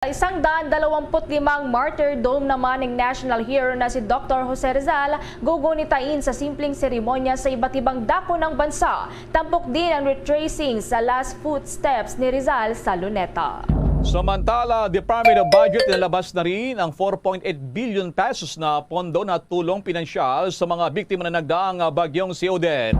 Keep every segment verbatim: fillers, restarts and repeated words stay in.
Isang daan dalawampu't limang martyrdom naman ng national hero na si Doktor Jose Rizal gugunitain sa simpleng seremonya sa iba't ibang dako ng bansa. Tampok din ang retracing sa last footsteps ni Rizal sa Luneta. Samantala, Department of Budget nilabas na rin ang four point eight billion pesos na pondo na tulong pinansyal sa mga biktima ng nagdaang Bagyong si Odette.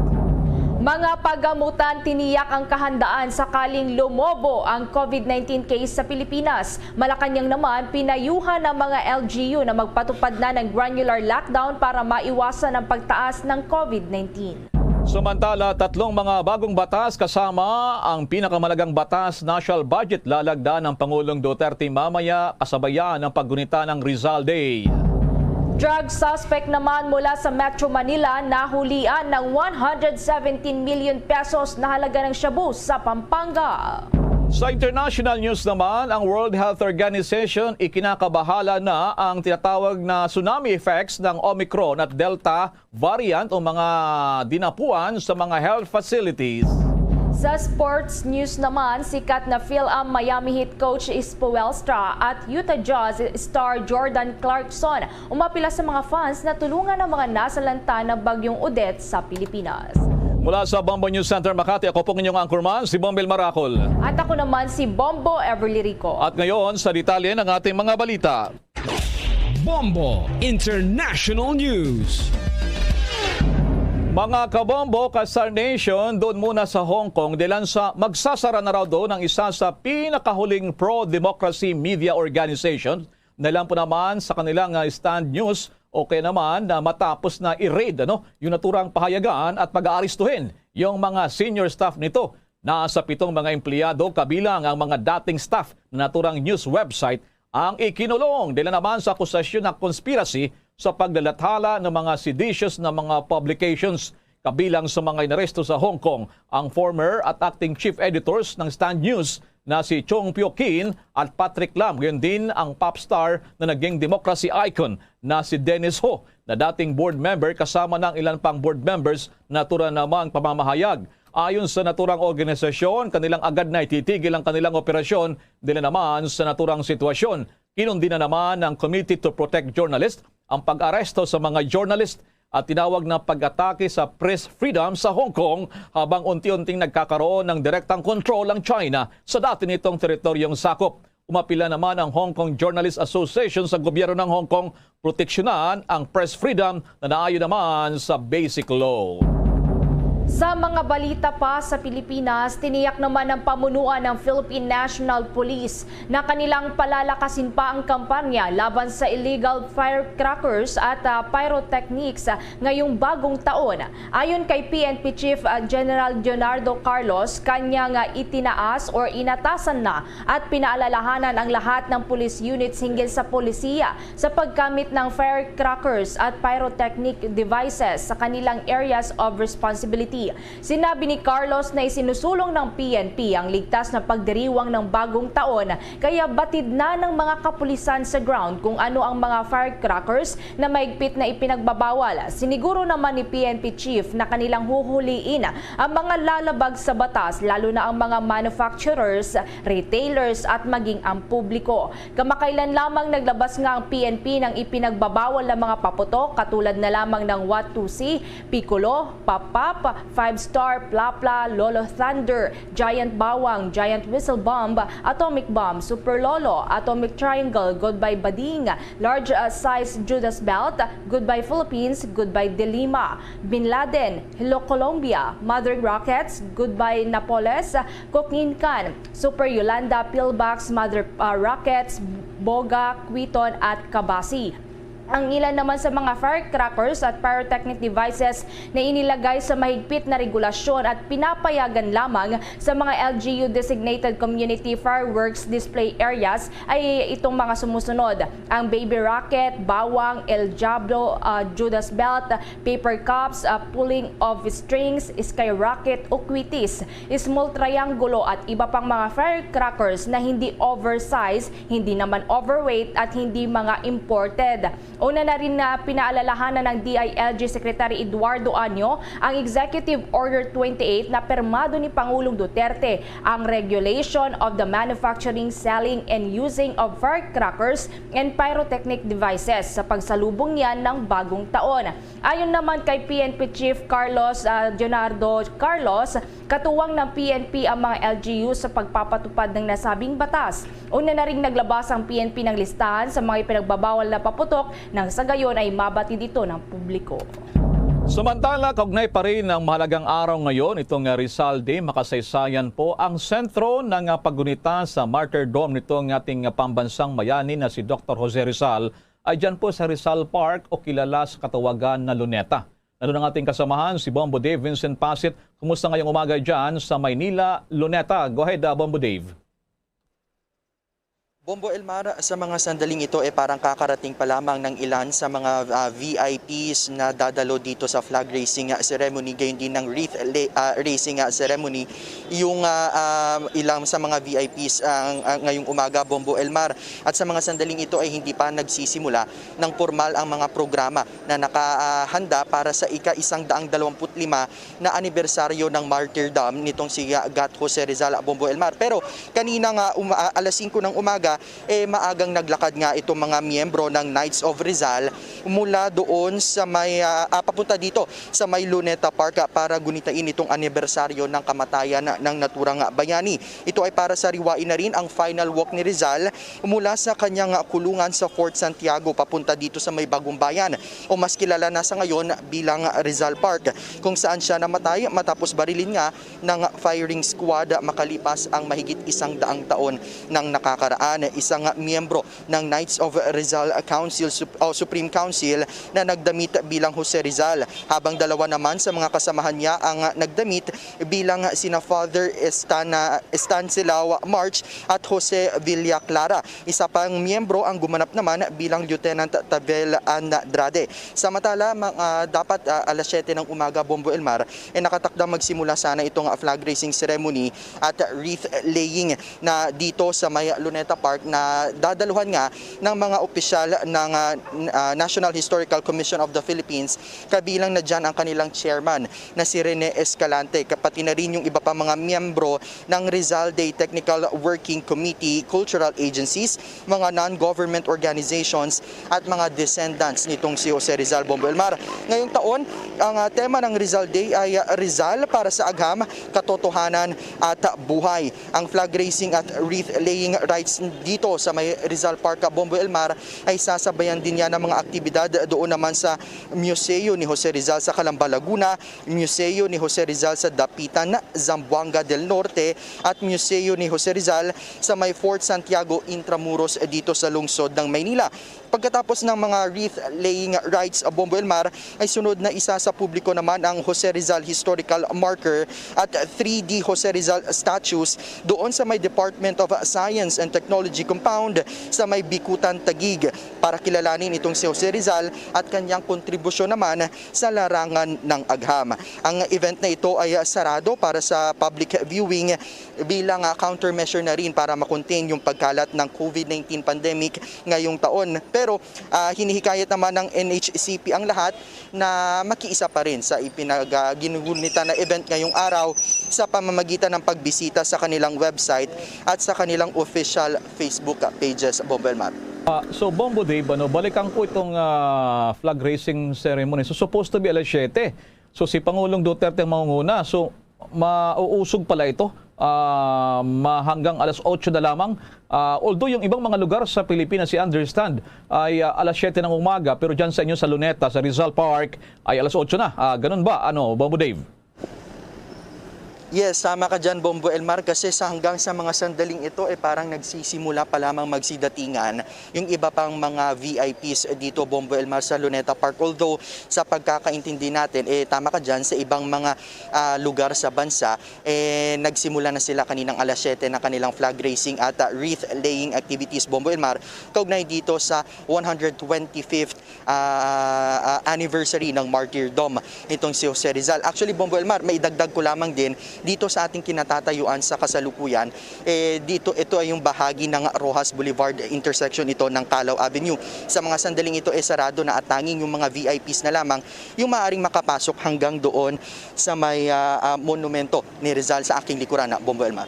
Mga pagamutan, tiniyak ang kahandaan sakaling lumobo ang COVID nineteen case sa Pilipinas. Malacañang naman, pinayuhan ang mga L G U na magpatupad na ng granular lockdown para maiwasan ang pagtaas ng COVID nineteen. Samantala, tatlong mga bagong batas kasama ang pinakamalagang batas, national budget, lalagda ng Pangulong Duterte mamaya, kasabayan ng paggunita ng Rizal Day. Drug suspect naman mula sa Metro Manila nahulian ng one hundred seventeen million pesos na halaga ng shabu sa Pampanga. Sa international news naman, ang World Health Organization ikinakabahala na ang tinatawag na tsunami effects ng Omicron at Delta variant o mga dinapuan sa mga health facilities. Sa sports news naman, sikat na Fil-Am Miami Heat coach Spoelstra at Utah Jazz star Jordan Clarkson umapila sa mga fans na tulungan ang mga nasalanta ng Bagyong Odette sa Pilipinas. Mula sa Bombo News Center Makati, ako pong inyong anchorman, si Bombel Maracol. At ako naman si Bombo Everly Rico. At ngayon, sa detalye ng ating mga balita. Bombo International News. Mga kabombo, ka-Star Nation, doon muna sa Hong Kong, dilan sa magsasara na raw doon ang isa sa pinakahuling pro-democracy media organization, na lang po naman sa kanilang, ah, stand news o kaya naman na matapos na i-raid, ano, yung naturang pahayagan at pag-aaristuhin yung mga senior staff nito. Nasa pitong mga empleyado, kabilang ang mga dating staff na naturang news website, ang ikinulong nila naman sa akusasyon na conspiracy sa paglalathala ng mga seditious na mga publications. Kabilang sa mga inaresto sa Hong Kong ang former at acting chief editors ng Stand News na si Chung Pyo Kin at Patrick Lam, gayon din ang pop star na naging democracy icon na si Dennis Ho, na dating board member, kasama ng ilan pang board members, natura namang pamamahayag. Ayon sa naturang organisasyon, kanilang agad na ititigil ang kanilang operasyon nila naman sa naturang sitwasyon. Kinundi na naman ng Committee to Protect Journalists ang pag-aresto sa mga journalist at tinawag na pag-atake sa press freedom sa Hong Kong, habang unti-unting nagkakaroon ng direktang kontrol ang China sa dati nitong teritoryong sakop. Umapila naman ang Hong Kong Journalists Association sa gobyerno ng Hong Kong proteksyonan ang press freedom na naayo naman sa basic law. Sa mga balita pa sa Pilipinas, tiniyak naman ng pamunuan ng Philippine National Police na kanilang palalakasin pa ang kampanya laban sa illegal firecrackers at, ah, pyrotechnics, ah, ngayong bagong taon. Ayon kay P N P Chief, ah, General Leonardo Carlos, kanya nga itinaas or inatasan na at pinaalalahanan ang lahat ng police units hinggil sa polisiya sa paggamit ng firecrackers at pyrotechnic devices sa kanilang areas of responsibility. Sinabi ni Carlos na isinusulong ng P N P ang ligtas na pagdiriwang ng bagong taon, kaya batid na ng mga kapulisan sa ground kung ano ang mga firecrackers na mahigpit na ipinagbabawal. Siniguro naman ni P N P Chief na kanilang huhuliin ang mga lalabag sa batas, lalo na ang mga manufacturers, retailers, at maging ang publiko. Kamakailan lamang naglabas nga ang P N P ng ipinagbabawal na mga paputok, katulad na lamang ng Watusi, Piccolo, Pap Pap, Five Star, Plapla, Lolo Thunder, Giant Bawang, Giant Whistle Bomb, Atomic Bomb, Super Lolo, Atomic Triangle, Goodbye Bading, Large, uh, Size Judas Belt, Goodbye Philippines, Goodbye De Lima, Bin Laden, Hello Colombia, Mother Rockets, Goodbye Napoles, Kokinkan, Super Yolanda, Pillbox, Mother, uh, Rockets, Boga, Quiton, at Kabasi. Ang ilan naman sa mga firecrackers at pyrotechnic devices na inilagay sa mahigpit na regulasyon at pinapayagan lamang sa mga L G U designated community fireworks display areas ay itong mga sumusunod: ang baby rocket, bawang, El Diablo, ah, Judas belt, paper cups, ah, pulling of strings, skyrocket o kwitis, small triangulo at iba pang mga firecrackers na hindi oversize, hindi naman overweight at hindi mga imported. Una na rin na pinaalalahanan ng D I L G Secretary Eduardo Año ang Executive Order twenty-eight na pirmado ni Pangulong Duterte, ang Regulation of the Manufacturing, Selling, and Using of Firecrackers and Pyrotechnic Devices sa pagsalubong niya ng Bagong Taon. Ayon naman kay P N P Chief Carlos, ah, Leonardo Carlos, katuwang ng P N P ang mga L G U sa pagpapatupad ng nasabing batas. Una na ring naglabas ang P N P ng listahan sa mga ipinagbabawal na paputok nang sa gayon ay mabatid ito ng publiko. Samantala, kaugnay pa rin ang mahalagang araw ngayon, itong, ah, Rizal Day, makasaysayan po ang sentro ng, ah, paggunita sa martyrdom nitong ating, ah, pambansang bayani na si Doktor Jose Rizal ay dyan po sa Rizal Park o kilala sa katawagan na Luneta. Nandun ang ating kasamahan, si Bombo Dave Vincent Pasit. Kumusta ngayong umaga dyan sa Maynila, Luneta? Go ahead, ah, Bombo Dave. Bombo Elmar, sa mga sandaling ito, eh, parang kakarating pa lamang ng ilan sa mga, ah, V I Ps na dadalo dito sa flag raising, ah, ceremony, gayon din ng wreath la- ah, raising, ah, ceremony, yung, ah, ah, ilang sa mga V I Ps ang, ah, ngayong umaga, Bombo Elmar. At sa mga sandaling ito ay hindi pa nagsisimula ng pormal ang mga programa na nakahanda para sa ika-isang daang dalawampu't lima na anibersaryo ng martyrdom nitong si, ah, Gat Jose Rizal, Bombo Elmar. Pero kanina nga uma- ah, alas singko ng umaga, eh, maagang naglakad nga itong mga miyembro ng Knights of Rizal mula doon sa may, ah, ah, papunta dito sa may Luneta Park, ah, para gunitain itong anibersaryo ng kamatayan ng naturang bayani. Ito ay para sariwain na rin ang final walk ni Rizal mula sa kanyang kulungan sa Fort Santiago papunta dito sa may Bagumbayan, o mas kilala na sa ngayon bilang Rizal Park, kung saan siya namatay matapos barilin nga ng firing squad makalipas ang mahigit isang daang taon nang nakakaraan. Isang miyembro ng Knights of Rizal Council Sup- o Supreme Council na nagdamit bilang Jose Rizal, habang dalawa naman sa mga kasamahan niya ang nagdamit bilang sina Father Estana, Estanislao March at Jose Villaclara. Isa pang miyembro ang gumanap naman bilang Lieutenant Tavel Andrade. Samantala, mga dapat, ah, alas siyete ng umaga, Bombo Elmar, eh, nakatakdang magsimula sana itong flag raising ceremony at wreath laying na dito sa may Luneta Park na dadaluhan nga ng mga opisyal ng, ah, n- ah, National Historical Commission of the Philippines, kabilang na dyan ang kanilang chairman na si Rene Escalante, kapati na rin yung iba pa mga miyembro ng Rizal Day Technical Working Committee, cultural agencies, mga non-government organizations at mga descendants nitong si Jose Rizal, Bombo Elmar. Ngayong taon, ang, ah, tema ng Rizal Day ay, ah, Rizal para sa Agham, Katotohanan at Buhay. Ang flag raising at wreath laying rites dito sa may Rizal Park, Bombo Elmar, ay sasabayan din niya ng mga aktibidad doon naman sa Museo ni Jose Rizal sa Calamba, Laguna, Museo ni Jose Rizal sa Dapitan, Zamboanga del Norte, at Museo ni Jose Rizal sa may Fort Santiago Intramuros dito sa lungsod ng Maynila. Pagkatapos ng mga wreath-laying rites, Bombo Elmar, ay sunod na isasapubliko naman ang Jose Rizal Historical Marker at three D Jose Rizal statues doon sa may Department of Science and Technology Compound sa may Bicutan, Taguig, para kilalanin itong si Jose Rizal at kanyang kontribusyon naman sa larangan ng agham. Ang event na ito ay sarado para sa public viewing bilang, ah, countermeasure na rin para makontain yung pagkalat ng COVID nineteen pandemic ngayong taon. Pero, ah, hinihikayat naman ng N H C P ang lahat na makiisa pa rin sa ipinag-, ah, ginugunita na event ngayong araw sa pamamagitan ng pagbisita sa kanilang website at sa kanilang official Facebook pages, Bombo Elmar. Ah, so, Bombo Dave, ano, balikan ko itong, ah, flag raising ceremony. So, supposed to be alas siyete. So, si Pangulong Duterte ang mangunguna. So, mauusog pala ito, ah, ma-, hanggang alas otso na lamang. Ah, although yung ibang mga lugar sa Pilipinas, I understand, ay, ah, alas siyete ng umaga, pero dyan sa inyo sa Luneta, sa Rizal Park, ay alas otso na. Ah, ganun ba? Ano, Bombo Dave? Yes, tama ka dyan, Bombo Elmar, kasi sa hanggang sa mga sandaling ito, eh, parang nagsisimula pa lamang magsidatingan yung iba pang mga V I Ps dito, Bombo Elmar, sa Luneta Park. Although, sa pagkakaintindi natin, eh, tama ka dyan, sa ibang mga, ah, lugar sa bansa, eh, nagsimula na sila kaninang alas siyete na kanilang flag raising at, ah, wreath laying activities, Bombo Elmar, kaugnay dito sa one hundred twenty-fifth, ah, ah, anniversary ng martyrdom nitong si Jose Rizal. Actually, Bombo Elmar, maidagdag ko lamang din Dito sa ating kinatatayuan sa kasalukuyan, eh, dito, ito ay yung bahagi ng Roxas Boulevard intersection ito ng Calao Avenue. Sa mga sandaling ito, eh, sarado na at tanging yung mga V I Ps na lamang yung maaaring makapasok hanggang doon sa may, ah, ah, monumento ni Rizal sa aking likuran na Bombo Elmar.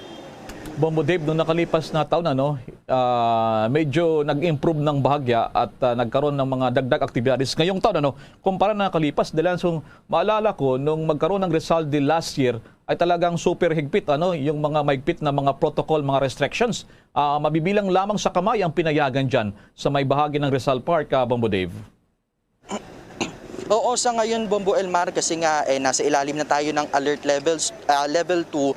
Bombo Dave, nung nakalipas na taon, ano, ah, medyo nag-improve ng bahagya at, ah, nagkaroon ng mga dagdag aktibidades ngayong taon, ano, kumpara na nakalipas. Dahil ang sung-, maalala ko, nung magkaroon ng Rizal Day last year, ay talagang super higpit, ano, yung mga mahigpit na mga protocol, mga restrictions. Ah, mabibilang lamang sa kamay ang pinayagan dyan sa may bahagi ng Rizal Park, ah, Bombo Dave. Oo, sa ngayon, Bombo Elmar, kasi nga, eh, nasa ilalim na tayo ng alert levels, ah, level two,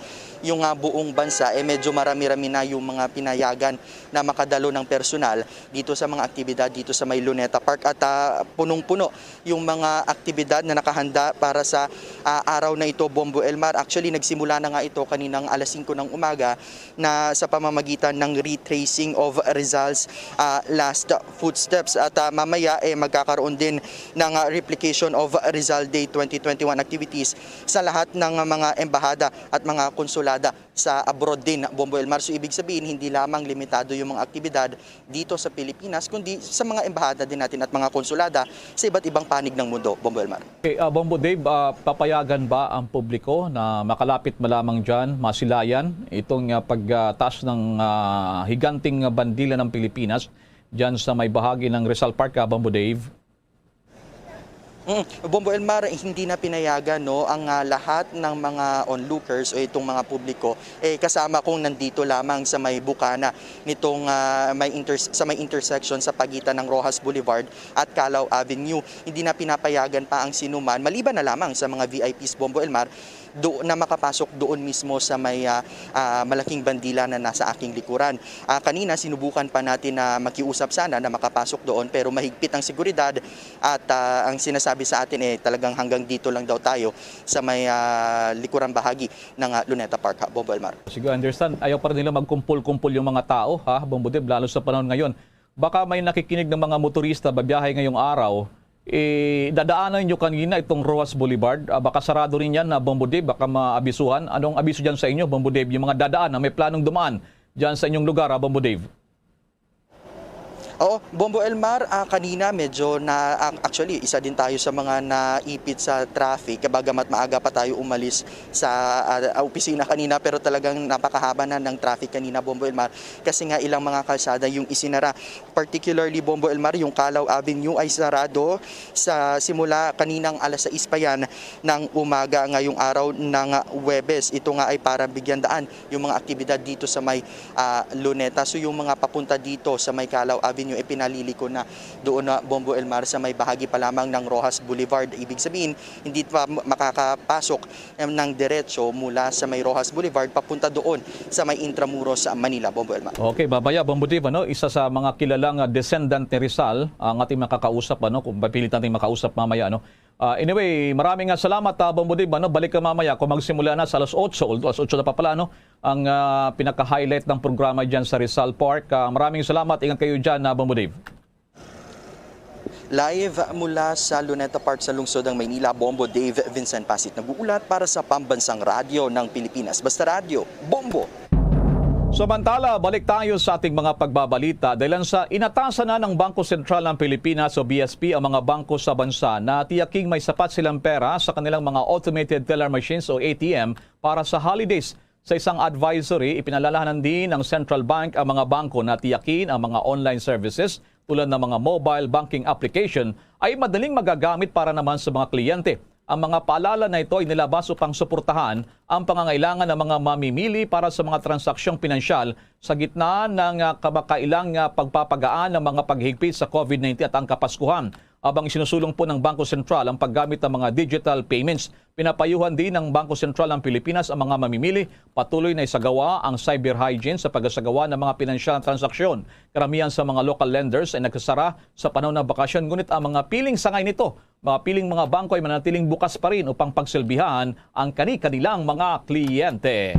yung, ah, buong bansa, eh, medyo marami-rami na yung mga pinayagan na makadalo ng personal dito sa mga aktibidad dito sa may Luneta Park. At, ah, punong-puno yung mga aktibidad na nakahanda para sa, ah, araw na ito, Bombo Elmar. Actually, nagsimula na nga ito kaninang alas singko ng umaga na sa pamamagitan ng retracing of results, ah, last footsteps. At, ah, mamaya, eh, magkakaroon din ng, ah, replication of Rizal Day twenty twenty-one activities sa lahat ng mga embahada at mga konsulada sa abroad din, Bombo Elmar. So, ibig sabihin, hindi lamang limitado yung mga aktibidad dito sa Pilipinas, kundi sa mga embahada din natin at mga konsulada sa iba't ibang panig ng mundo, Bombo Elmar. Okay, ah, Bombo Dave, ah, papayagan ba ang publiko na makalapit man lamang dyan, masilayan itong, ah, pagtaas ng, ah, higanting bandila ng Pilipinas dyan sa may bahagi ng Rizal Park, ah, Bombo Dave? Mm, Bombo Elmar, hindi na pinayagan, no, ang, ah, lahat ng mga onlookers o itong mga publiko, eh, kasama kong nandito lamang sa may bukana nitong, ah, may inter-, sa may intersection sa pagitan ng Roxas Boulevard at Calao Avenue. Hindi na pinapayagan pa ang sinuman, maliban na lamang sa mga V I Ps, Bombo Elmar, do-, na makapasok doon mismo sa may, ah, ah, malaking bandila na nasa aking likuran. Ah, kanina, sinubukan pa natin na makiusap sana na makapasok doon, pero mahigpit ang seguridad at, ah, ang sinasabi sa atin, eh, talagang hanggang dito lang daw tayo sa may, ah, likurang bahagi ng, ah, Luneta Park, ha, Bombo Elmar. Sige, I understand. Ayaw pa rin nila magkumpul-kumpul yung mga tao, ha, Bombo Dave, lalo sa panahon ngayon. Baka may nakikinig ng mga motorista, babiyahe ngayong araw, eh, dadaanan nyo kanina itong Roxas Boulevard. Ah, baka sarado rin yan, na Bombo Dave, baka maabisuhan. Anong abiso dyan sa inyo, Bombo Dave? Yung mga dadaan na may planong dumaan dyan sa inyong lugar, ah, Bombo Dave? Oo, Bombo Elmar, ah, kanina medyo na, ac-, actually, isa din tayo sa mga naipit sa traffic, bagamat maaga pa tayo umalis sa, ah, opisina kanina, pero talagang napakahaba na ng traffic kanina, Bombo Elmar, kasi nga ilang mga kalsada yung isinara. Particularly, Bombo Elmar, yung Calao Avenue ay sarado sa simula kaninang alas sais pa yan ng umaga ngayong araw ng Huwebes. Ito nga ay para bigyan daan yung mga aktibidad dito sa may, ah, Luneta. So, yung mga papunta dito sa may Calao Avenue, ipinaliliko na doon na, Bombo Elmar, sa may bahagi pa lamang ng Roxas Boulevard. Ibig sabihin, hindi pa ma-, makakapasok, em, ng diretso mula sa may Roxas Boulevard papunta doon sa may Intramuros, Manila, Bombo Elmar. Okay, babaya, Bombo Dave, ano, isa sa mga kilalang, ah, descendant ni Rizal, ang ating makakausap, ano, kung mapilit natin makausap mamaya, ano. Ah, anyway, maraming nga salamat, ah, Bombo Dave, ano, balik ka mamaya kung magsimula na sa alas otso, although alas otso na pa pala, ano, ang, ah, pinaka-highlight ng programa dyan sa Rizal Park. Ah, maraming salamat, ingat kayo dyan, ah, Bombo Dave. Live mula sa Luneta Park sa lungsod ng Maynila, Bombo Dave Vincent Pasit nag-uulat para sa Pambansang Radyo ng Pilipinas. Basta Radyo, Bombo! Samantala, balik tayo sa ating mga pagbabalita. Dahil sa inatasan na ng Bangko Sentral ng Pilipinas o B S P ang mga bangko sa bansa na tiyaking may sapat silang pera sa kanilang mga automated teller machines o A T M para sa holidays. Sa isang advisory, ipinalalahanan din ng Central Bank ang mga bangko na tiyakin ang mga online services tulad ng mga mobile banking application ay madaling magagamit para naman sa mga kliyente. Ang mga paalala na ito ay nilabas upang suportahan ang pangangailangan ng mga mamimili para sa mga transaksyong pinansyal sa gitna ng, ah, kamakailang, ah, pagpapagaan ng mga paghigpit sa COVID nineteen at ang Kapaskuhan. Habang isinusulong po ng Bangko Sentral ang paggamit ng mga digital payments, pinapayuhan din ng Bangko Sentral ng Pilipinas ang mga mamimili patuloy na isagawa ang cyber hygiene sa pagsasagawa ng mga pinansyal na transaksyon. Karamihan sa mga local lenders ay nagsasara sa panahon ng bakasyon, ngunit ang mga piling sangay nito, mga piling mga bangko ay mananatiling bukas pa rin upang pagsilbihan ang kani-kanilang mga kliyente.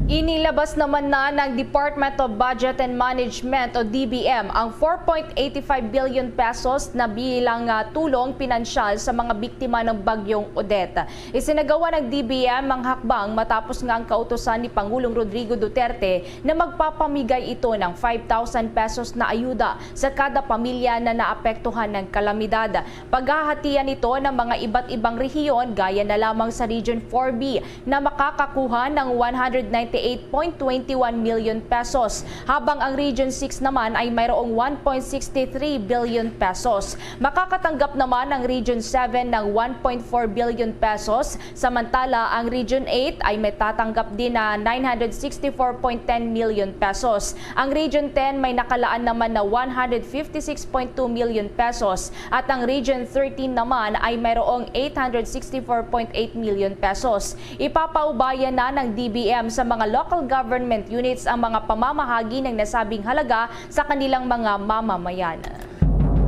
Inilabas naman na ng Department of Budget and Management o D B M ang four point eighty five billion pesos na bilang, ah, tulong pinansyal sa mga biktima ng Bagyong Odette. Isinagawa ng D B M ang hakbang matapos nga ang kautusan ni Pangulong Rodrigo Duterte na magpapamigay ito ng five thousand pesos na ayuda sa kada pamilya na naapektuhan ng kalamidad. Paghahatian ito ng mga iba't ibang rehiyon gaya na lamang sa Region four B na makakakuha ng one hundred ninety-eight point twenty one million pesos, habang ang Region six naman ay mayroong one point six three billion pesos. Makakatanggap naman ang Region seven ng one point four billion pesos, samantala ang Region eight ay may tatanggap din na nine hundred sixty four point ten million pesos. Ang Region ten may nakalaan naman na one hundred fifty six point two million pesos at ang Region thirteen naman ay mayroong eight hundred sixty four point eight million pesos. Ipapaubayan na ng D B M sa mga local government units ang mga pamamahagi ng nasabing halaga sa kanilang mga mamamayan.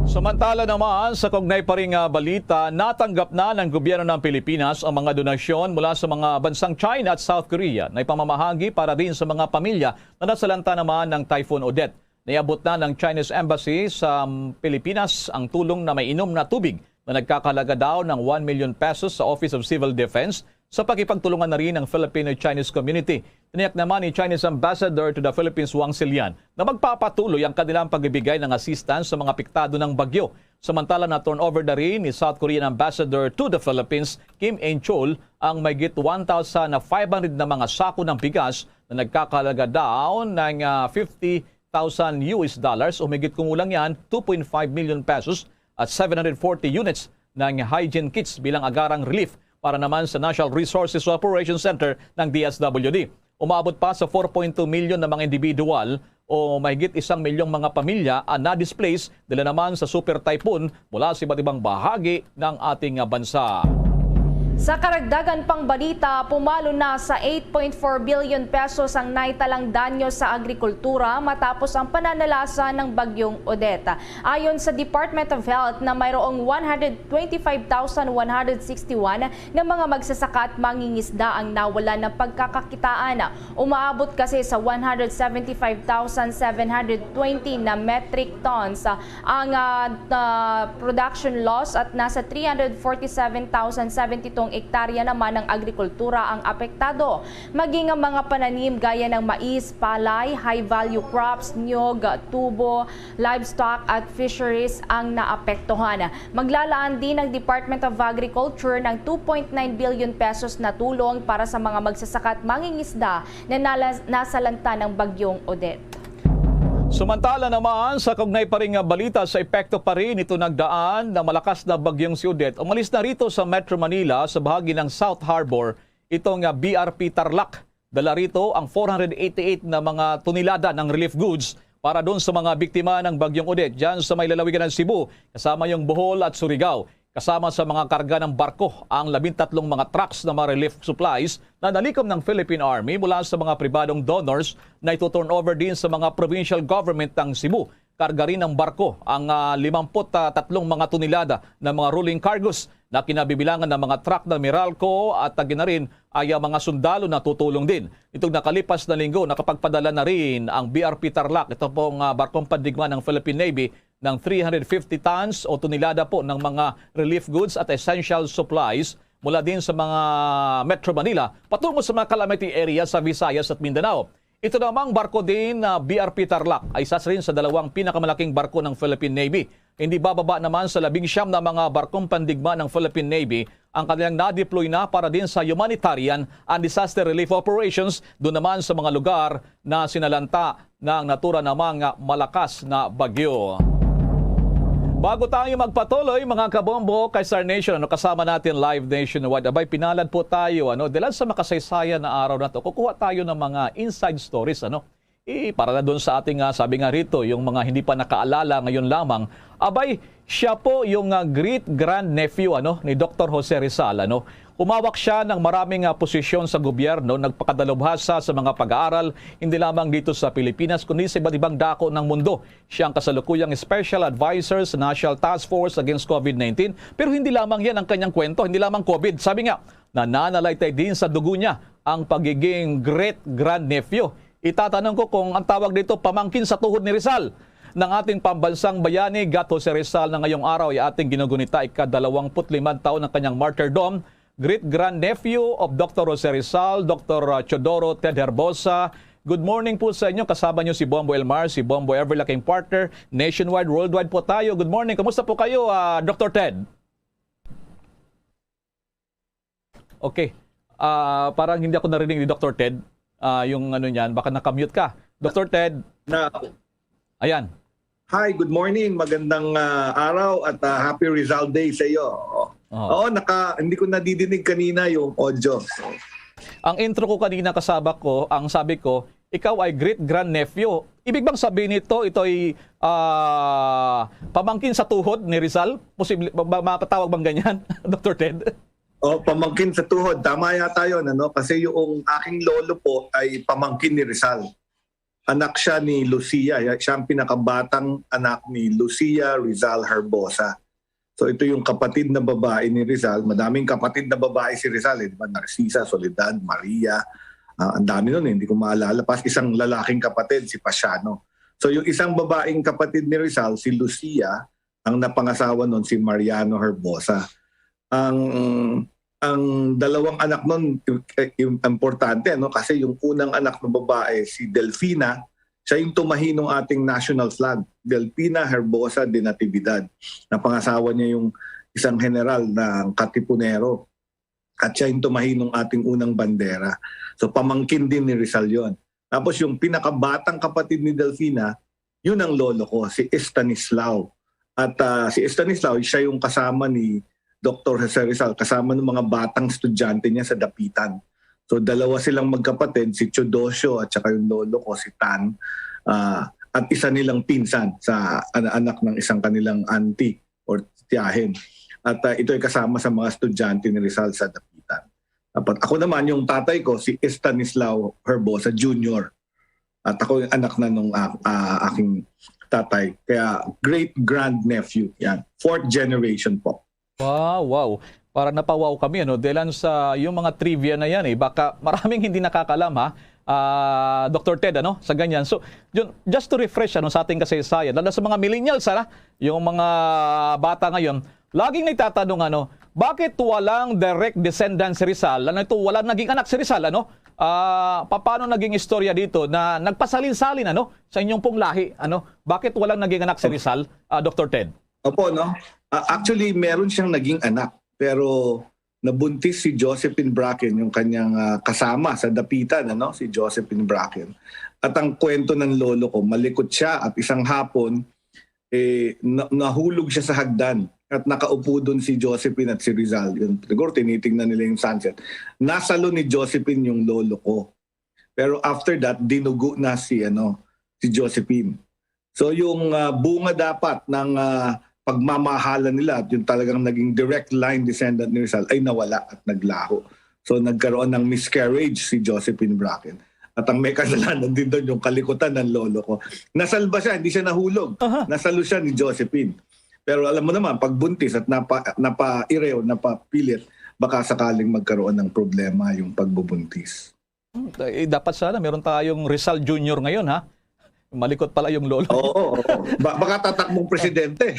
Samantala naman, sa kaugnay pa ring, ah, balita, natanggap na ng gobyerno ng Pilipinas ang mga donasyon mula sa mga bansang China at South Korea na ipamamahagi para din sa mga pamilya na nasalanta naman ng Typhoon Odette. Niabot na ng Chinese Embassy sa, um, Pilipinas ang tulong na may inom na tubig na nagkakahalaga daw ng one million pesos sa Office of Civil Defense sa pakipagtulungan na rin ng Filipino-Chinese community. Tiniyak naman ni Chinese Ambassador to the Philippines, Wang Silian, na magpapatuloy ang kanilang pagbibigay ng assistance sa mga apektado ng bagyo. Samantala, na-turnover na rin ni South Korean Ambassador to the Philippines, Kim Ain Chul, ang mahigit one thousand five hundred na mga sako ng bigas na nagkakahalaga daw ng, ah, fifty thousand U S dollars o mahigit kung kulang yan, two point five million pesos at seven hundred forty units ng hygiene kits bilang agarang relief para naman sa National Resources Operations Center ng D S W D. Umabot pa sa four point two million na mga individual o mahigit isang milyong mga pamilya ang na-displace dala naman sa super typhoon mula sa iba't ibang bahagi ng ating bansa. Sa karagdagan pang balita, pumalo na sa eight point four billion pesos ang naitalang danyo sa agrikultura matapos ang pananalasa ng Bagyong Odette. Ayon sa Department of Health na mayroong one hundred twenty-five thousand one hundred sixty-one na mga magsasaka at mangingisda ang nawalan ng pagkakakitaan. Umaabot kasi sa one hundred seventy-five thousand seven hundred twenty na metric tons ang, ah, ah, production loss at nasa three hundred forty-seven thousand seventy-two hektarya naman ng agrikultura ang apektado. Maging ang mga pananim gaya ng mais, palay, high-value crops, niyog, tubo, livestock at fisheries ang naapektuhan. Maglalaan din ang Department of Agriculture ng two point nine billion pesos na tulong para sa mga magsasaka at mangingisda na nala- nasalanta ng Bagyong Odette. Samantala naman, sa kaugnay pa rin nga balita, sa epekto pa rin ito nagdaan na malakas na bagyong si Odette, umalis na rito sa Metro Manila sa bahagi ng South Harbor itong, ah, B R P Tarlac. Dala rito ang four hundred eighty-eight na mga tonelada ng relief goods para doon sa mga biktima ng bagyong Odette dyan sa may lalawigan ng Cebu, kasama yung Bohol at Surigao. Kasama sa mga karga ng barko ang labintatlong mga trucks na mga relief supplies na nalikom ng Philippine Army mula sa mga pribadong donors na ito-turnover din sa mga provincial government ng Cebu. Karga rin ng barko ang, ah, limamput tatlong mga tonelada ng mga rolling cargos na kinabibilangan ng mga truck ng Meralco at, ah, gina rin ay, ah, mga sundalo na tutulong din. Itong nakalipas na linggo, nakapagpadala na rin ang B R P Tarlac, ito pong, ah, barkong pandigma ng Philippine Navy, ng three hundred fifty tons o tonelada po ng mga relief goods at essential supplies mula din sa mga Metro Manila patungo sa mga calamity area sa Visayas at Mindanao. Ito namang barko din na B R P Tarlac ay isa rin sa dalawang pinakamalaking barko ng Philippine Navy. Hindi bababa naman sa labing siyam na mga barkong pandigma ng Philippine Navy ang kanilang na-deploy na para din sa humanitarian and disaster relief operations doon naman sa mga lugar na sinalanta ng natura namang malakas na bagyo. Bago tayo magpatuloy, mga kabombo, kay Star Nation, ano, kasama natin live nationwide. Abay, pinalad po tayo, ano, dahil sa makasaysayan na araw na to, kukuha tayo ng mga inside stories, ano. Eh, para na doon sa ating, ah, sabi nga rito, yung mga hindi pa nakaalala ngayon lamang, abay, siya po yung, ah, great-grand-nephew, ano, ni Doktor Jose Rizal, ano. Humawak siya ng maraming, ah, posisyon sa gobyerno, nagpakadalubhasa sa mga pag-aaral, hindi lamang dito sa Pilipinas, kundi sa iba't ibang dako ng mundo. Siya ang kasalukuyang special advisor sa National Task Force Against COVID nineteen. Pero hindi lamang yan ang kanyang kwento, hindi lamang COVID. Sabi nga, nananalaytay din sa dugo niya ang pagiging great-grandnephew. Itatanong ko kung ang tawag dito, pamangkin sa tuhod ni Rizal ng ating pambansang bayani, Gat Jose Rizal, na ngayong araw ay ating ginugunita, ika-dalawampu't limang taon ng kanyang martyrdom, great-grandnephew of Doctor Jose Rizal, Doctor Teodoro Ted Herbosa. Good morning po sa inyo. Kasama niyo si Bombo Elmar, si Bombo Everly, aking partner. Nationwide, worldwide po tayo. Good morning. Kumusta po kayo, ah, Doctor Ted? Okay. Ah, parang hindi ako narinig ni Doctor Ted. Ah, yung ano niyan, baka naka-mute ka. Doctor Ted, Na, ayan. Hi, good morning. Magandang, ah, araw at, ah, happy Rizal Day sa iyo. Oo. Oo, naka, hindi ko nadidinig kanina yung audio. Ang intro ko kanina, kasabak ko, ang sabi ko, "Ikaw ay great-grandnephew." Ibig bang sabihin nito, ito ay, ah, pamangkin sa tuhod ni Rizal? Posible, ma-, ma-, mapatawag bang ganyan, Doctor Ted? Oh, pamangkin sa tuhod. Tama yata yun, ano? Kasi yung aking lolo po ay pamangkin ni Rizal. Anak siya ni Lucia. Ya-, siya ang pinakabatang anak ni Lucia Rizal Herbosa. So, ito yung kapatid na babae ni Rizal. Madaming kapatid na babae si Rizal, eh, di ba? Narcisa, Soledad, Maria. Ah, ang dami nun, eh. Hindi ko maalala. Pas isang lalaking kapatid, si Pasiano. So, yung isang babaeng kapatid ni Rizal, si Lucia, ang napangasawa nun, si Mariano Herbosa. Ang, ang dalawang anak nun, eh, im-, importante, no? Kasi yung unang anak na babae, si Delfina, siya yung tumahi ng ating national flag, Delfina Herbosa de Natividad. Napangasawa niya yung isang general ng Katipunero. At siya yung tumahi ng ating unang bandera. So, pamangkin din ni Rizal yon. Tapos yung pinakabatang kapatid ni Delfina, yun ang lolo ko, si Estanislao. At, ah, si Estanislao, siya yung kasama ni Doctor Jose Rizal, kasama ng mga batang estudyante niya sa Dapitan. So, dalawa silang magkapatid, si Teodosio at saka yung lolo ko, si Tan, ah, at isa nilang pinsan sa an-, anak ng isang kanilang auntie or tiyahin. At, ah, ito ay kasama sa mga estudyante ni Rizal sa Dapitan. Dapat ako naman, yung tatay ko, si Estanislao Herbosa Junior. At ako yung anak na nung, ah, ah, aking tatay. Kaya great-grand-nephew yan. Fourth generation po. Wow, wow. Para napawaw kami, ano, dahil sa yung mga trivia na yan, eh, baka maraming hindi nakakalam, ha, ah, Doctor Ted, ano, sa ganyan. So, yun, just to refresh, ano, sa ating kasaysayan, lalo sa mga millennials, ha, yung mga bata ngayon, laging nagtatanong, ano, bakit walang direct descendant si Rizal? Ano ito, walang naging anak si Rizal, ano? Ah, paano naging istorya dito na nagpasalin-salin, ano, sa inyong pong lahi, ano? Bakit walang naging anak si Rizal, ah, Doctor Ted? Opo, no? Ah, actually, meron siyang naging anak, pero nabuntis si Josephine Bracken, yung kanyang, ah, kasama sa Dapitan, ano, si Josephine Bracken. At ang kwento ng lolo ko, malikot siya at isang hapon, eh, na-, nahulog siya sa hagdan at nakaupo doon si Josephine at si Rizal. Yun, siguro tinitingnan nila yung sunset. Nasalo ni Josephine yung lolo ko. Pero after that, dinugo na si, ano, si Josephine. So yung, ah, bunga dapat ng, ah, pagmamahalan nila at yung talagang naging direct line descendant ni Rizal ay nawala at naglaho. So nagkaroon ng miscarriage si Josephine Bracken. At ang may kasalanan din doon yung kalikutan ng lolo ko. Nasalba siya, hindi siya nahulog. Aha. Nasalo siya ni Josephine. Pero alam mo naman, pag buntis at napa-, napairew, napapilit, baka sakaling magkaroon ng problema yung pagbubuntis. Hmm, eh, dapat sana meron tayong Rizal Junior ngayon, ha? Malikot pala yung lolo. Oo, oo. Ba-, baka tatakbong presidente.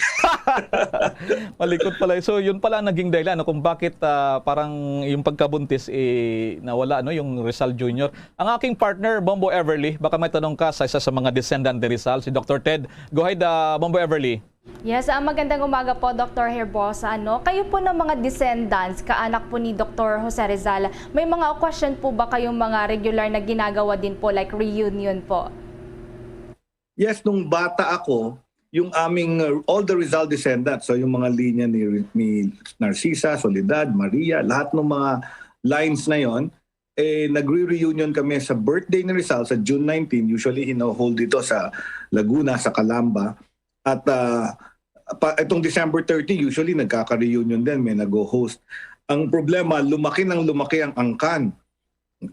Malikot pala. So, yun pala ang naging dahilan, no, kung bakit, ah, parang yung pagkabuntis, eh, nawala, no, yung Rizal Junior. Ang aking partner, Bombo Everly, baka may tanong ka sa isa sa mga descendant ni Rizal, si Doctor Ted. Go ahead, ah, Bombo Everly. Yes, ah, magandang umaga po, Doctor Herbosa. Ano, kayo po ng mga descendants, kaanak po ni Doctor Jose Rizal, may mga okasyon po ba kayong mga regular na ginagawa din po, like reunion po? Yes, nung bata ako, yung aming, uh, all the Rizal descendants, so yung mga linya ni, ni Narcisa, Soledad, Maria, lahat ng mga lines na yon, eh, nagre-reunion kami sa birthday ni Rizal sa June nineteen. Usually, hino-hold ito sa Laguna, sa Calamba. At, ah, pa, itong December thirty, usually nagkaka-reunion din, may nag-host. Ang problema, lumaki nang lumaki ang angkan.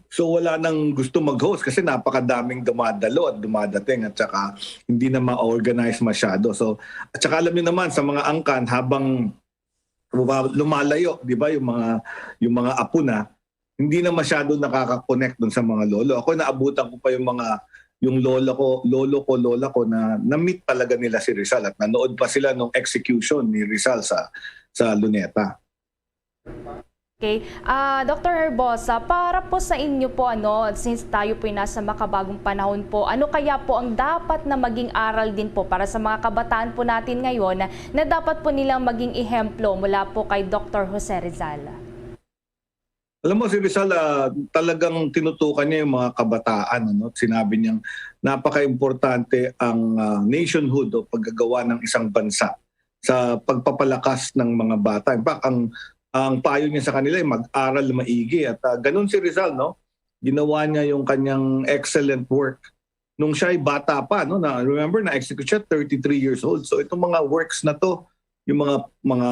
So, wala nang gusto mag-host kasi napakadaming dumadalo at dumadating at saka hindi na ma-organize masyado. So, at saka alam niyo naman, sa mga angkan, habang lumalayo, di ba, yung mga, yung mga apo na, hindi na masyado nakaka-connect dun sa mga lolo. Ako, naabutan ko pa yung mga, yung lola ko, lolo ko, lola ko na na-meet talaga nila si Rizal at nanood pa sila nung execution ni Rizal sa sa Luneta. Okay. Ah, Doctor Herbosa, para po sa inyo po, ano, since tayo po'y nasa makabagong panahon po, ano kaya po ang dapat na maging aral din po para sa mga kabataan po natin ngayon na dapat po nilang maging ehemplo mula po kay Doctor Jose Rizal? Alam mo, si Rizal, ah, talagang tinutukan niya yung mga kabataan. Ano? Sinabi niyang napaka-importante ang ah, nationhood o paggagawa ng isang bansa sa pagpapalakas ng mga bata. In fact, ang, ang payo niya sa kanila ay mag-aral maigi. At ah, ganun si Rizal, no? Ginawa niya yung kanyang excellent work nung siya ay bata pa, no? Na, remember, na-execute siya thirty-three years old. So itong mga works na to, yung mga mga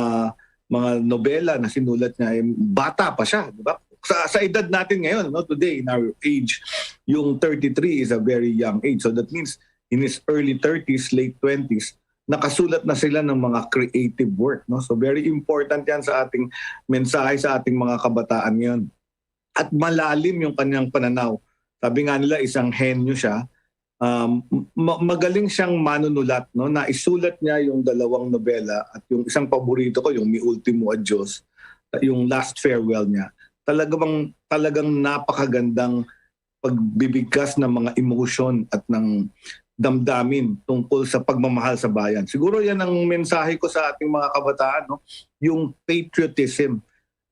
mga nobela na sinulat niya, ay bata pa siya, di ba? Sa, sa edad natin ngayon, no, today, in our age, yung thirty-three is a very young age. So that means in his early thirties, late twenties, nakasulat na sila ng mga creative work, no? So very important yan sa ating mensahe sa ating mga kabataan ngayon. At malalim yung kanyang pananaw. Sabi nga nila, isang henyo siya. Um, ma- magaling siyang manunulat, no? Naisulat niya yung dalawang nobela at yung isang paborito ko, yung Mi Ultimo Adios, yung Last Farewell niya. Talagang, talagang napakagandang pagbibigkas ng mga emosyon at ng damdamin tungkol sa pagmamahal sa bayan. Siguro yan ang mensahe ko sa ating mga kabataan, no? Yung patriotism,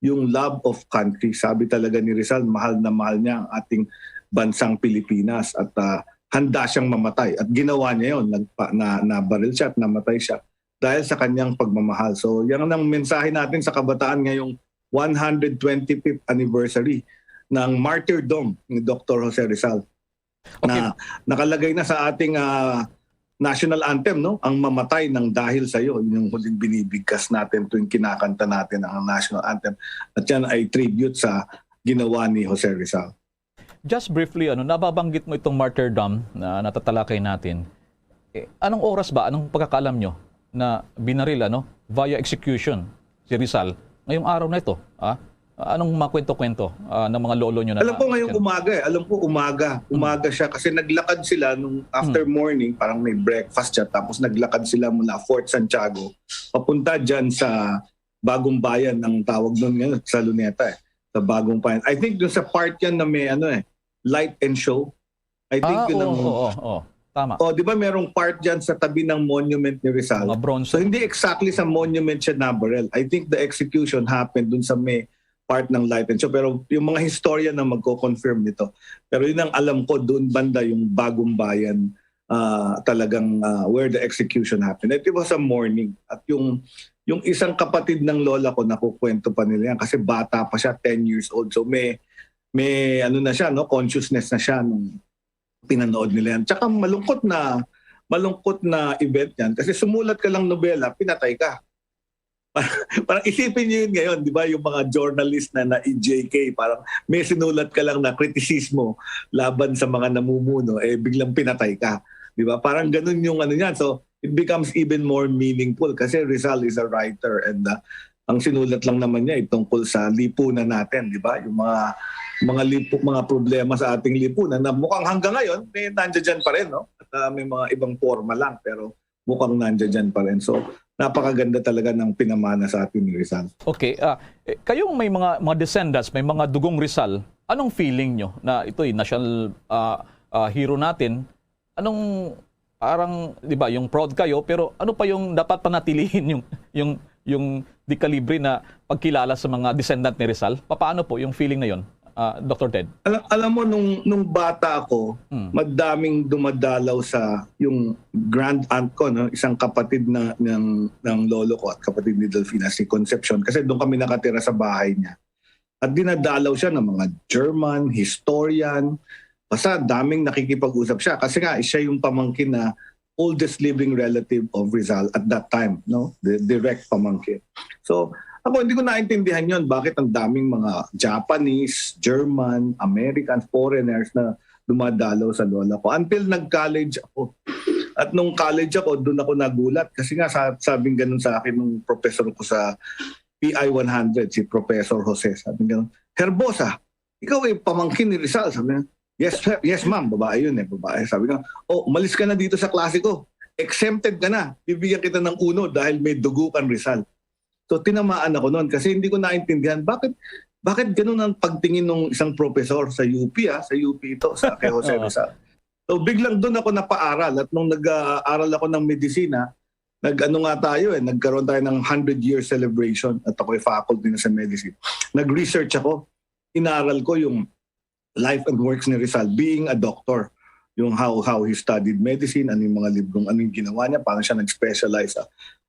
yung love of country. Sabi talaga ni Rizal, mahal na mahal niya ang ating bansang Pilipinas at ah, handa siyang mamatay. At ginawa niya yun. Nagpa, na, nabaril siya at namatay siya dahil sa kanyang pagmamahal. So, yan ang mensahe natin sa kabataan ngayong one hundred twenty-fifth anniversary ng martyrdom ni Doctor Jose Rizal Okay. na nakalagay na sa ating ah, national anthem, no? Ang mamatay ng dahil sa iyo, yung huling binibigkas natin tuwing kinakanta natin ang national anthem. At yan ay tribute sa ginawa ni Jose Rizal. Just briefly, ano, nababanggit mo itong martyrdom na natatalakay natin. Eh, anong oras ba, anong pagkakaalam nyo na binaril, ano, via execution si Rizal ngayong araw na ito? Ah? Anong makwento-kwento ah, ng mga lolo nyo na Alam ko ngayong umaga eh. Alam ko umaga. Umaga siya kasi naglakad sila nung after morning, parang may breakfast siya. Tapos naglakad sila mula Fort Santiago papunta dyan sa Bagong Bayan, ang tawag nun ngayon sa Luneta eh. Sa Bagong Bayan. I think dun sa part yan na may ano eh, light and show. I think Ah, yun oo, ang... oo, oo. Tama. Oh, di ba merong part dyan sa tabi ng monument ni Rizal? Mga bronze. So hindi exactly sa monument siya nabaril. I think the execution happened dun sa may part ng light and show. Pero yung mga historian na magko-confirm nito. Pero yun ang alam ko, doon banda yung Bagong Bayan ah, talagang ah, where the execution happened. It was a morning. At yung yung isang kapatid ng lola ko, nakukwento pa nila yan kasi bata pa siya, ten years old. So may may ano na siya, no, consciousness na siya nung pinanood nila yan. Tsaka malungkot na malungkot na event yan kasi sumulat ka lang nobela, pinatay ka. Parang isipin niyo yun ngayon, di ba? Yung mga journalist na na E J K, parang may sinulat ka lang na kritisismo laban sa mga namumuno, eh biglang pinatay ka. Di ba? Parang ganun yung ano niyan. So, it becomes even more meaningful kasi Rizal is a writer and uh, ang sinulat lang naman niya ay tungkol sa lipunan natin, di ba? Yung mga mga lipu, mga problema sa ating lipunan na mukhang hanggang ngayon may nandiyan pa rin, no? At uh, may mga ibang forma lang pero mukhang nandiyan pa rin. So, napakaganda talaga ng pinamana sa atin ni Rizal. Okay, ah, eh, kayong may mga mga descendants, may mga dugong Rizal, anong feeling nyo na ito'y national ah, ah, hero natin? Anong parang, 'di ba, yung proud kayo pero ano pa yung dapat panatilihin yung yung yung di kalibre na pagkilala sa mga descendant ni Rizal? Paano po yung feeling na yon, ah, Doctor Ted? Alam, alam mo, nung, nung bata ako, Hmm. madaming dumadalaw sa yung grand aunt ko, no? Isang kapatid na ng, ng lolo ko at kapatid ni Delfina, si Concepcion. Kasi doon kami nakatira sa bahay niya. At dinadalaw siya ng mga German, historian. Basta daming nakikipag-usap siya. Kasi nga, siya yung pamangkin na oldest living relative of Rizal at that time, no? The direct pamangkin. So, ako hindi ko naintindihan yon bakit ang daming mga Japanese, German, American, foreigners na dumadalaw sa lola ko. Until nag-college ako. At nung college ako, doon ako nagulat. Kasi nga, sa- sabing ganun sa akin nung professor ko sa P I one hundred, si Professor Jose. Sabing ganun, "Herbosa, "Ikaw ay pamangkin ni Rizal," sabi niya. "Yes, sir. Yes, ma'am." Babae yun eh, babae. Sabi niya, "Oh, umalis ka na dito sa klase ko. Exempted ka na. Bibigyan kita ng uno dahil may dugo kang Rizal." So, tinamaan ako noon kasi hindi ko naintindihan bakit, bakit ganun ang pagtingin ng isang professor sa U P, ah, sa U P ito, sa kay Jose Rizal. So, biglang doon ako napaaral at nung nag-aaral ako ng medisina, nag-ano nga tayo eh, nagkaroon tayo ng hundred year celebration at ako'y faculty na sa medicine. Nag-research ako, inaral ko yung life and works ni Rizal being a doctor. Yung how how he studied medicine, ano yung mga librong, ano yung ginawa niya, paano siya nag-specialize. Ah.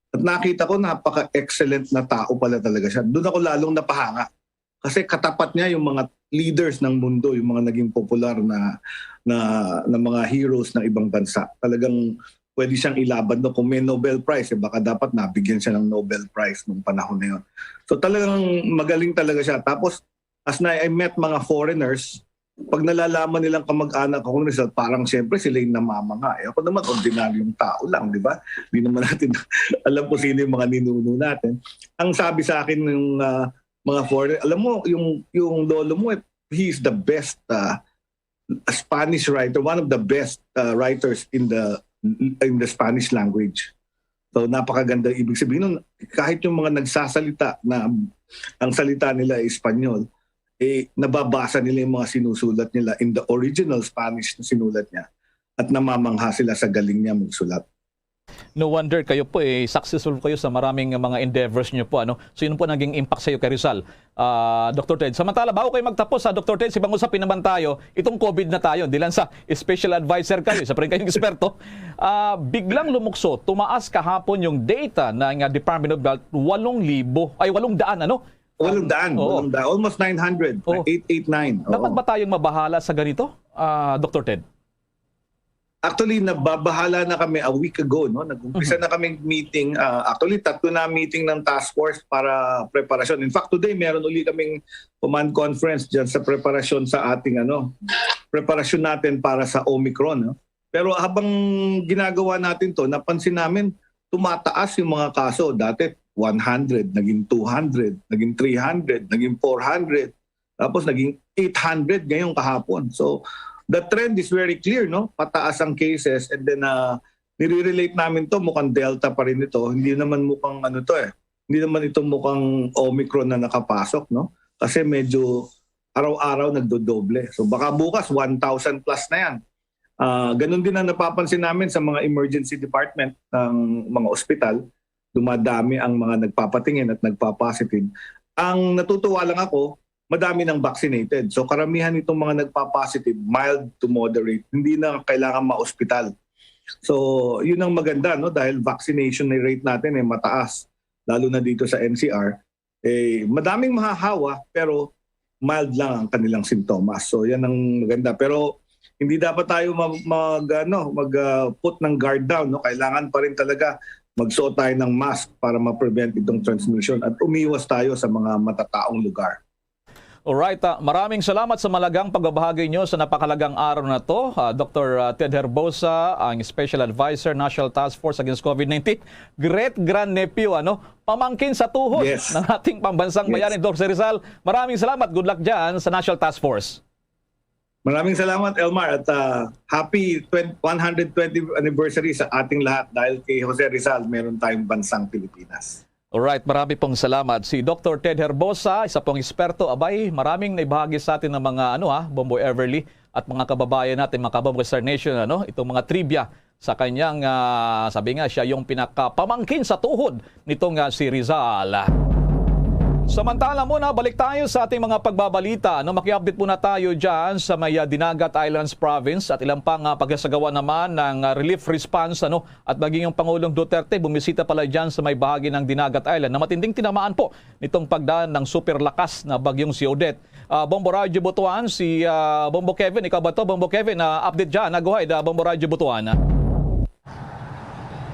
At nakita ko, napaka-excellent na tao pala talaga siya. Doon ako lalong napahanga. Kasi katapat niya yung mga leaders ng mundo, yung mga naging popular na na, na mga heroes ng ibang bansa. Talagang pwede siyang ilaban, no? Kung may Nobel Prize, eh, baka dapat nabigyan siya ng Nobel Prize nung panahon na yun. So talagang magaling talaga siya. Tapos, as na I met mga foreigners, pag nalalaman nilang kamag-anak ako ni Rizal, parang siyempre sila yung namamanga. Eh, ako naman, ordinaryong tao lang, di ba? Hindi naman natin alam kung sino yung mga ninuno natin. Ang sabi sa akin ng ah, mga foreigner, alam mo, yung, yung lolo mo, eh, he is the best ah, Spanish writer, one of the best ah, writers in the in the Spanish language. So, napakaganda. Ibig sabihin nun, kahit yung mga nagsasalita na ang salita nila ay Espanyol, eh, nababasa nila yung mga sinusulat nila in the original Spanish na sinulat niya at namamangha sila sa galing niya magsulat. No wonder kayo po eh, successful kayo sa maraming mga endeavors niyo po. Ano? So yun po naging impact sa iyo kay Rizal, ah, Doctor Ted. Samantala, bago kayo magtapos, sa Doctor Ted, si Bang usapin naman tayo, itong COVID na tayo, di lang sa special advisor kayo, isa pa rin kayong eksperto. Ah, biglang lumukso, tumaas kahapon yung data ng ah, Department of Health, walong libo, ay walong daan, ano? Walong daan, Oo. walong daan, almost nine hundred, Oo. eight eight nine. Oo. Dapat ba tayong mabahala sa ganito, ah, Doctor Ted? Actually, nababahala na kami a week ago, no? Nag-umpisa Mhm. na kaming meeting. Ah, actually, tatlo na meeting ng task force para preparasyon. In fact, today, meron uli kaming command conference dyan sa preparasyon sa ating, ano, preparasyon natin para sa Omicron, no? Pero habang ginagawa natin to, napansin namin, tumataas yung mga kaso. Dati, one hundred, naging two hundred, naging three hundred, naging four hundred, tapos naging eight hundred ngayong kahapon. So, the trend is very clear, no? Pataas ang cases, and then uh, nire-relate namin to, mukhang Delta pa rin ito. Hindi naman mukhang ano to eh. Hindi naman ito mukhang Omicron na nakapasok, no? Kasi medyo araw-araw nagdodoble. So, baka bukas, one thousand plus na yan. Ah, ganun din ang napapansin namin sa mga emergency department ng mga ospital. Dumadami ang mga nagpapatingin at nagpa-positive. Ang natutuwa lang ako, madami nang vaccinated. So karamihan nitong mga nagpa-positive, mild to moderate, hindi na kailangan ma-ospital. So yun ang maganda, no, dahil vaccination rate natin ay mataas, lalo na dito sa N C R. Eh, madaming mahahawa pero mild lang ang kanilang sintomas. So yan ang maganda. Pero hindi dapat tayo mag, mag ano, mag ah, put ng guard down, no? Kailangan pa rin talaga magsuot tayo ng mask para ma-prevent itong transmission at umiwas tayo sa mga matataong lugar. Alright, ah, maraming salamat sa malagang pagbabahagi nyo sa napakalagang araw na to. Ah, Doctor, ah, Ted Herbosa, ang Special Advisor, National Task Force Against COVID nineteen. Great grandnephew, ano? Pamangkin sa tuhod Yes. ng ating pambansang Yes. bayani, Doctor Rizal. Maraming salamat. Good luck dyan sa National Task Force. Maraming salamat, Elmar, at ah, happy twenty, one hundred twentieth anniversary sa ating lahat dahil kay Jose Rizal, meron tayong bansang Pilipinas. Alright, marami pong salamat. Si Doctor Ted Herbosa, isa pong eksperto. Abay, maraming naibahagi sa atin ng mga ano ha, Bomboy Everly at mga kababayan natin, mga kabombo Star Nation, ano, itong mga trivia sa kanyang, ah, sabi nga, siya yung pinakapamangkin sa tuhod nitong ah, si Rizal. Samantala muna, balik tayo sa ating mga pagbabalita. No, maki-update muna tayo dyan sa may ah, Dinagat Islands Province at ilang pang ah, pagsasagawa naman ng ah, relief response, ano, at maging yung Pangulong Duterte bumisita pala dyan sa may bahagi ng Dinagat Island na matinding tinamaan po nitong pagdaan ng super lakas na bagyong si Odette. Ah, Bombo Radyo Butuan, si ah, Bombo Kevin, ikaw ba to? Bombo Kevin, ah, update dyan. Ah, go ahead, ah, Bombo Radyo Butuan.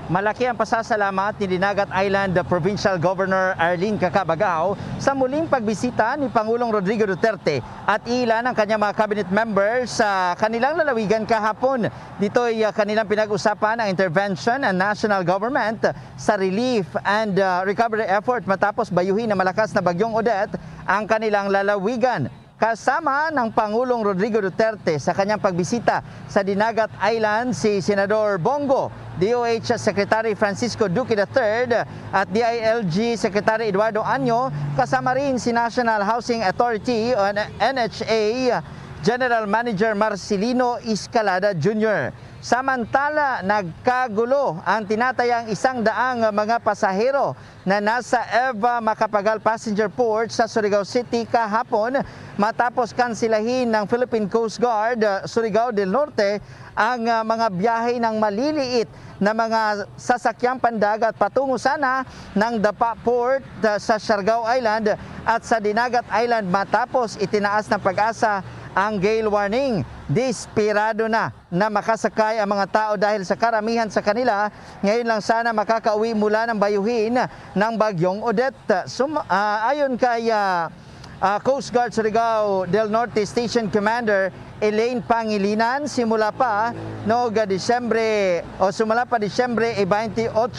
Malaki ang pasasalamat ni Dinagat Island Provincial Governor Arlene Cacabagao sa muling pagbisita ni Pangulong Rodrigo Duterte at ilan ang kanyang mga cabinet members sa kanilang lalawigan kahapon. Dito'y ah, kanilang pinag-usapan ang intervention ng national government sa relief and ah, recovery effort matapos bayuhin ng malakas na bagyong Odette ang kanilang lalawigan. Kasama ng Pangulong Rodrigo Duterte sa kanyang pagbisita sa Dinagat Island si Senador Bongo, D O H Secretary Francisco Duque the third, at D I L G Secretary Eduardo Año, kasama rin si National Housing Authority o N H A General Manager Marcelino Escalada Junior. Samantala, nagkagulo ang tinatayang isang daang mga pasahero na nasa Eva Macapagal Passenger Port sa Surigao City kahapon, matapos kansilahin ng Philippine Coast Guard, uh, Surigao del Norte ang, uh, mga biyahe ng maliliit na mga sasakyang pandagat patungo sana ng Dapa Port, uh, sa Siargao Island at sa Dinagat Island, matapos itinaas ng PAGASA ang gale warning. Desperado na na makasakay ang mga tao dahil sa karamihan sa kanila ngayon lang sana makakauwi mula ng bayuhin ng Bagyong Odette. Sum-, ah, ayon kay, ah, ah, Coast Guard Surigao del Norte Station Commander Elaine Pangilinan, simula pa noong Disyembre o simula pa Disyembre twenty-eight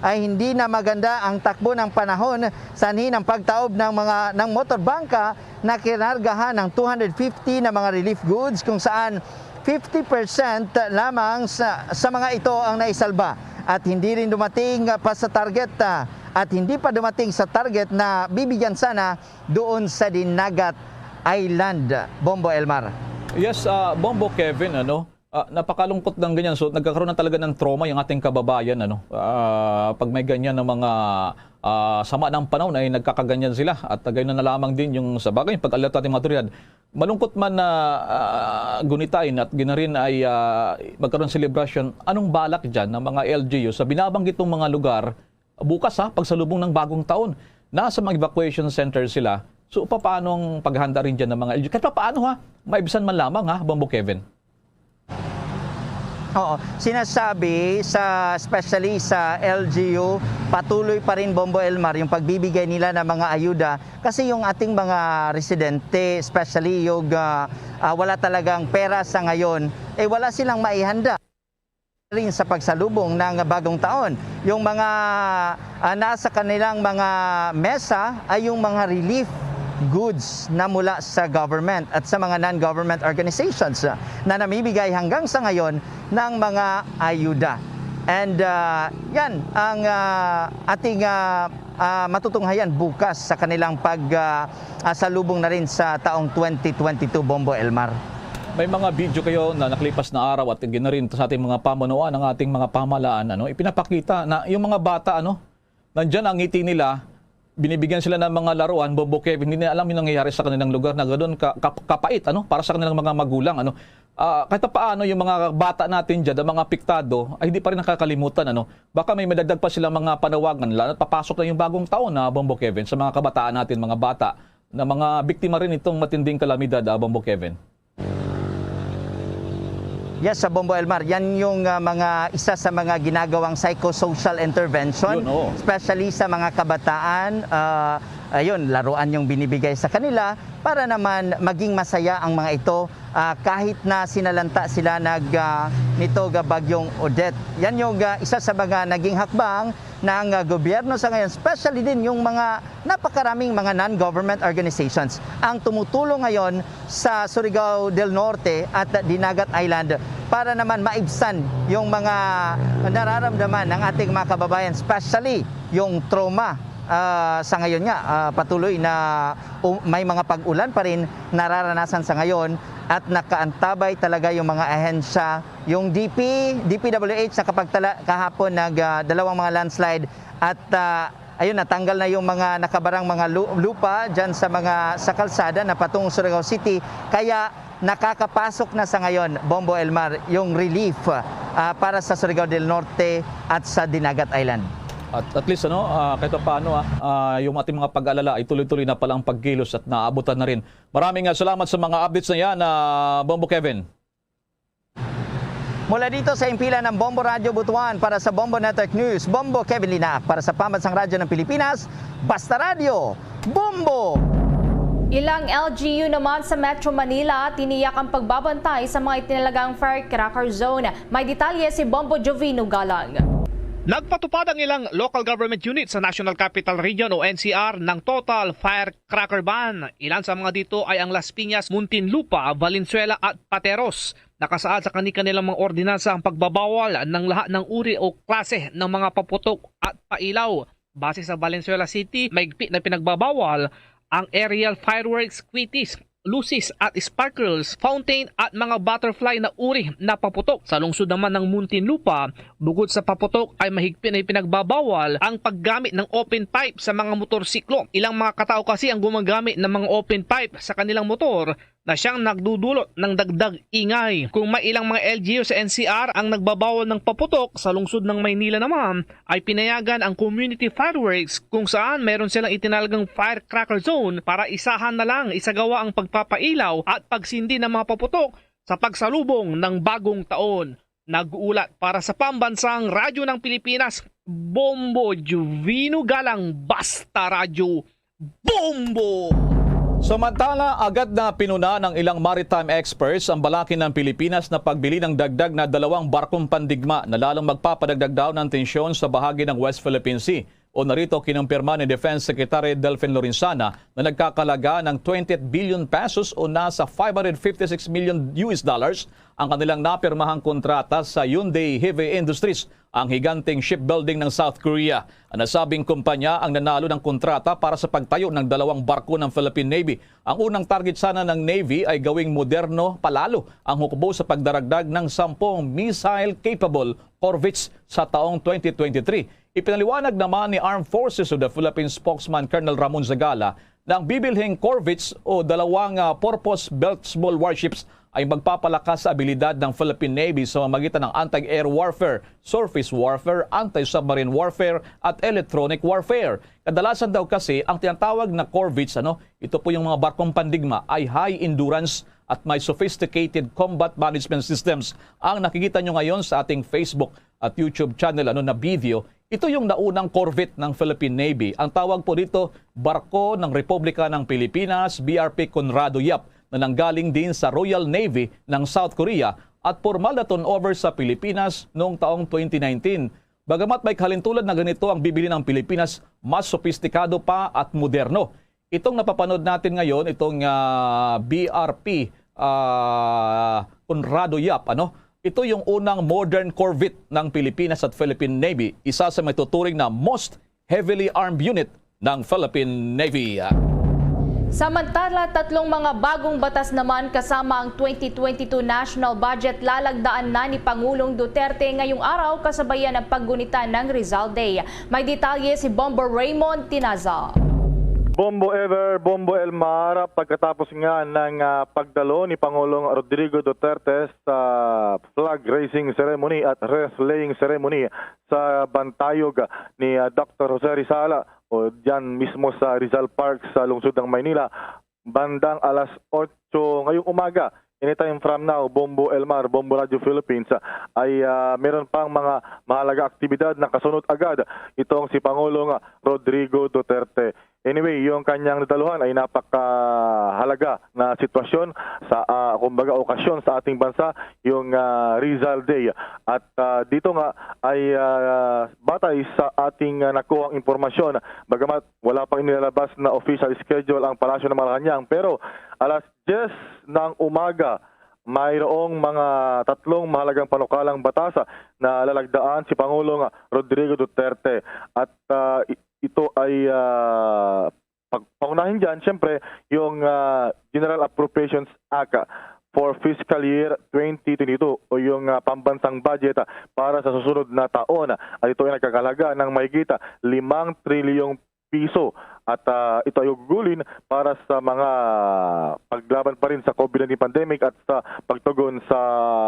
ay hindi na maganda ang takbo ng panahon sanhi ng pagtaob ng mga, ng motorbangka na kinargahan ng two hundred fifty na mga relief goods, kung saan fifty percent lamang sa, sa mga ito ang naisalba at hindi rin dumating pa sa target, ah, at hindi pa dumating sa target na bibigyan sana doon sa Dinagat Island, Bombo Elmar. Yes, ah, Bombo Kevin, ano, ah, napakalungkot ng ganyan. So, nagkakaroon na talaga ng trauma yung ating kababayan, ano, ah, pag may ganyan ng mga, ah, sama ng panahon ay nagkakaganyan sila. At gayon na lamang din yung, sa bagay, yung pag-alala natin mga otoridad. Malungkot man na, ah, gunitain at ginarin ay, ah, magkaroon ng selebrasyon. Anong balak dyan ng mga L G U sa binabanggit mong mga lugar bukas, ha, pagsalubong ng bagong taon? Nasa mga evacuation center sila. So, paano ang paghahanda rin dyan ng mga L G U? Kahit paano, ha, maibsan man lamang, ha, Bombo Kevin? Oo, sinasabi sa, especially sa L G U, patuloy pa rin, Bombo Elmar, yung pagbibigay nila ng mga ayuda kasi yung ating mga residente, especially yung, ah, ah, wala talagang pera sa ngayon, eh, wala silang maihanda rin sa pagsalubong ng bagong taon. Yung mga, ah, nasa kanilang mga mesa ay yung mga relief goods na mula sa government at sa mga non-government organizations, ah, na namibigay hanggang sa ngayon ng mga ayuda. And, ah, yan ang, ah, ating, ah, ah, matutunghayan bukas sa kanilang pag, ah, ah, salubong na rin sa taong twenty twenty-two, Bombo Elmar. May mga video kayo na nakalipas na araw at ginarin sa ating mga pamunuan, ang ating mga pamahalaan, ano, ipinapakita na yung mga bata, ano, nandyan ang ngiti nila, binibigyan sila ng mga laruan, Bombo Kevin, hindi nila alam yung nangyayari sa kanilang lugar na ganoon ka, ka, kapait, ano, para sa kanilang mga magulang, ano. Ah, kahit paano yung mga bata natin dyan, ang mga apektado, ay hindi pa rin nakakalimutan, ano. Baka may madagdag pa silang mga panawagan, lalo na't papasok na yung bagong taon na, Bombo Kevin, sa mga kabataan natin, mga bata, na mga biktima rin itong matinding kalamidad, ah, Bombo Kevin. Yes, sa Bombo Elmar, yan yung, ah, mga isa sa mga ginagawang psychosocial intervention, Yun, oo. especially sa mga kabataan. Ah, ayun, laruan yung binibigay sa kanila para naman maging masaya ang mga ito, ah, kahit na sinalanta sila nag, ah, nito ga Bagyong Odette. Yan yung, ah, isa sa mga naging hakbang ng, ah, gobyerno sa ngayon, especially din yung mga napakaraming mga non-government organizations ang tumutulong ngayon sa Surigao del Norte at Dinagat Island para naman maibsan yung mga nararamdaman ng ating mga kababayan, especially yung trauma. Ah, sa ngayon nga, ah, patuloy na u-, may mga pag-ulan pa rin nararanasan sa ngayon at nakaantabay talaga yung mga ahensya. Yung D P, D P W H nakapagtala kahapon nag, ah, dalawang mga landslide at, ah, ayun, natanggal na yung mga nakabarang mga lu-, lupa dyan sa mga, sa kalsada na patungong Surigao City. Kaya nakakapasok na sa ngayon, Bombo Elmar, yung relief, ah, para sa Surigao del Norte at sa Dinagat Island. At at least, ano, ah, kahit paano, ah, ah, yung ating mga pag-alala ay tuloy-tuloy na palang pagkilos at naabutan na rin. Maraming, ah, salamat sa mga updates na yan, ah, Bombo Kevin. Mula dito sa himpilan ng Bombo Radyo Butuan, para sa Bombo Network News, Bombo Kevin Linaak, para sa Pambansang Radyo ng Pilipinas, Basta Radyo, Bombo! Ilang L G U naman sa Metro Manila tiniyak ang pagbabantay sa mga itinalagang firecracker zone. May detalye si Bombo Jovino Galang. Nagpatupad ang ilang local government unit sa National Capital Region o N C R ng total firecracker ban. Ilan sa mga dito ay ang Las Piñas, Muntinlupa, Valenzuela at Pateros. Nakasaad sa kani-kanilang mga ordinansa ang pagbabawal ng lahat ng uri o klase ng mga paputok at pailaw. Base sa Valenzuela City, maigpi na pinagbabawal ang aerial fireworks, kuwetes, luces at sparklers, fountain at mga butterfly na uri na paputok. Sa lungsod naman ng Muntinlupa, bukod sa paputok ay mahigpit na ipinagbabawal ang paggamit ng open pipe sa mga motorsiklo. Ilang mga katao kasi ang gumagamit ng mga open pipe sa kanilang motor na siyang nagdudulot ng dagdag ingay. Kung may ilang mga L G U sa N C R ang nagbabawal ng paputok, sa lungsod ng Maynila naman ay pinayagan ang community fireworks kung saan meron silang itinalagang firecracker zone para isahan na lang isagawa ang pagpapailaw at pagsindi ng mga paputok sa pagsalubong ng bagong taon. Nag-uulat para sa Pambansang Radyo ng Pilipinas, Bombo Juvino Galang, Basta Radyo, Bombo! Samantala, agad na pinuna ng ilang maritime experts ang balakid ng Pilipinas na pagbili ng dagdag na dalawang barkong pandigma na lalong magpapadagdag daw ng tensyon sa bahagi ng West Philippine Sea. O narito, kinumpirma ni Defense Secretary Delfin Lorenzana na nagkakalaga ng twenty-eight billion pesos o nasa five hundred fifty-six million U S dollars ang kanilang napirmahang kontrata sa Hyundai Heavy Industries, ang higanteng shipbuilding ng South Korea. Ang nasabing kumpanya ang nanalo ng kontrata para sa pagtayo ng dalawang barko ng Philippine Navy. Ang unang target sana ng Navy ay gawing moderno palalo ang hukbo sa pagdaragdag ng sampung missile-capable corvettes sa taong twenty twenty-three. Ipinaliwanag naman ni Armed Forces of the Philippines spokesman Colonel Ramon Zagala na ang bibilhing corvettes o dalawang, ah, purpose-built small warships ay magpapalakas sa abilidad ng Philippine Navy sa pamamagitan ng anti-air warfare, surface warfare, anti-submarine warfare, at electronic warfare. Kadalasan daw kasi ang tinatawag na corvettes, ano, ito po yung mga barkong pandigma, ay high endurance at may sophisticated combat management systems. Ang nakikita nyo ngayon sa ating Facebook at YouTube channel, ano, na video, ito yung naunang corvette ng Philippine Navy. Ang tawag po dito, barko ng Republika ng Pilipinas, B R P Conrado Yap, na nanggaling din sa Royal Navy ng South Korea at formal na turnover sa Pilipinas noong taong twenty nineteen. Bagamat may kahalintulad na ganito ang bibili ng Pilipinas, mas sopistikado pa at moderno. Itong napapanood natin ngayon, itong, ah, B R P, ah, Conrado Yap, ano? Ito yung unang modern corvette ng Pilipinas at Philippine Navy, isa sa may tuturing na most heavily armed unit ng Philippine Navy. Samantala, tatlong mga bagong batas naman kasama ang twenty twenty-two national budget lalagdaan na ni Pangulong Duterte ngayong araw, kasabayan ang paggunitan ng Rizal Day. May detalye si Bombo Raymond Tinaza. Bombo Ever, Bombo Elmar, pagkatapos nga ng, ah, pagdalo ni Pangulong Rodrigo Duterte sa flag raising ceremony at wreath laying ceremony sa Bantayog ni, ah, Doctor Jose Rizal o diyan mismo sa Rizal Park sa lungsod ng Maynila, bandang alas otso ngayong umaga, anytime from now, Bombo Elmar, Bombo Radio Philippines, ah, ay, ah, meron pang mga mahalaga aktibidad na kasunod agad itong si Pangulong Rodrigo Duterte. Anyway, yung kanyang nadaluhan ay napakahalaga na sitwasyon sa, ah, kumbaga, okasyon sa ating bansa, yung, ah, Rizal Day. At, ah, dito nga ay, ah, batay sa ating, ah, nakuhang impormasyon, bagamat wala pang inilalabas na official schedule ang Palasyo ng Malacañang, pero alas diyes ng umaga, mayroong mga tatlong mahalagang panukalang batas na lalagdaan si Pangulong Rodrigo Duterte. At, ah, i-, ito ay, ah, pag-, pangunahin dyan, siyempre, yung, ah, General Appropriations Act for fiscal year twenty twenty-two o yung, ah, pambansang budget, ah, para sa susunod na taon. At ito ay nagkakalaga ng mahigit, ah, limang trilyong piso. At, ah, ito ay ugulin para sa mga paglaban pa rin sa COVID nineteen pandemic at sa pagtugon sa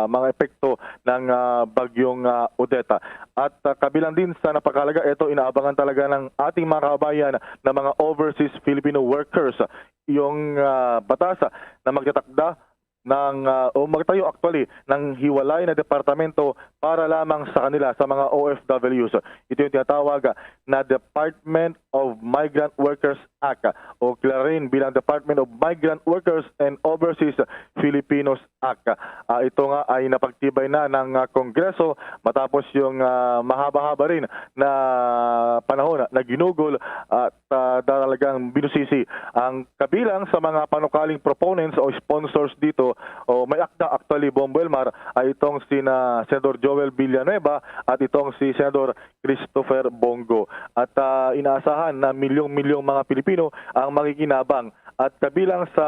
mga epekto ng, ah, bagyong, ah, Odette. At, ah, kabilang din sa napakahalaga, ito inaabangan talaga ng ating mga kababayan na mga overseas Filipino workers. Yung, ah, batas na magtatakda ng, ah, o magtayo actually ng hiwalay na departamento para lamang sa kanila, sa mga O F Ws. Ito yung tinatawag na Department of Migrant Workers Act, o kilala rin bilang Department of Migrant Workers and Overseas Filipinos Act. Ah, ito nga ay napagtibay na ng, ah, Kongreso matapos yung, ah, mahaba-haba rin na panahon na ginugol at, ah, talagang binusisi ang kabilang sa mga panukaling proponents o sponsors dito, o may akda actually, Bombo Elmar, ay itong sina Senador Joel Villanueva at itong si Senador Christopher Bong Go. At, ah, inaasahan na milyong-milyong mga Pilipino ang makikinabang. At kabilang sa,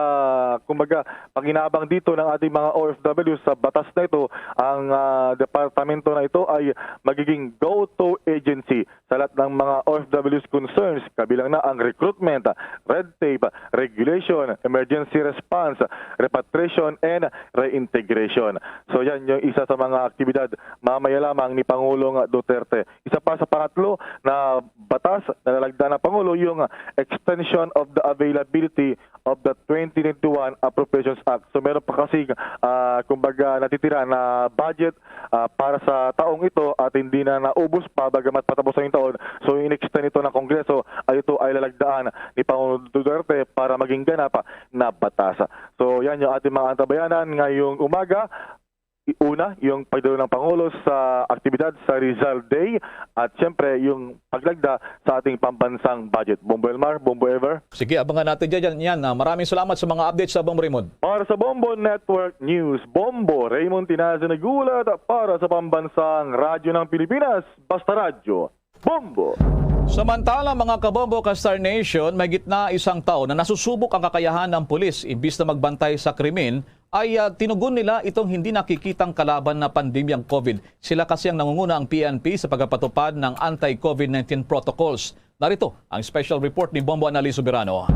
kumbaga, pakinabang dito ng ating mga O F W sa batas na ito, ang, ah, departamento na ito ay magiging go-to agency sa lahat ng mga O F Ws concerns, kabilang na ang recruitment, red tape, regulation, emergency response, repatriation, and reintegration. So yan yung isa sa mga aktibidad mamaya lamang ni Pangulong Duterte. Isa pa sa pangatlo na batas na nalagda ng Pangulo, yung extension of the availability of the twenty twenty-one Appropriations Act. So meron pa kasi, ah, kumbaga, natitira na budget, ah, para sa taong ito at hindi na naubos pa, bagamat patapos na yung taon. So in-extend ito ng Kongreso at ito ay lalagdaan ni Pangulong Duterte para maging ganap na batas. So yan yung ating mga antabayanan ngayong umaga. Una, yung pagdalo ng Pangulo sa aktibidad sa Rizal Day at siyempre yung paglagda sa ating pambansang budget. Bombo Elmar, Bombo Ever. Sige, abangan natin dyan yan. Ah, maraming salamat sa mga updates sa Bombo Raymond. Para sa Bombo Network News, Bombo Raymond Tinazo nag-uulat para sa pambansang radyo ng Pilipinas, Basta Radyo, Bombo. Samantala, mga kabombo ka Star Nation, may gitna isang taon na nasusubok ang kakayahan ng pulis. Imbis na magbantay sa krimen, ay, ah, tinugon nila itong hindi nakikitang kalaban na pandemyang COVID. Sila kasi ang nangunguna ang P N P sa pagpapatupad ng anti-COVID nineteen protocols. Narito ang special report ni Bombo Annalise Soberano.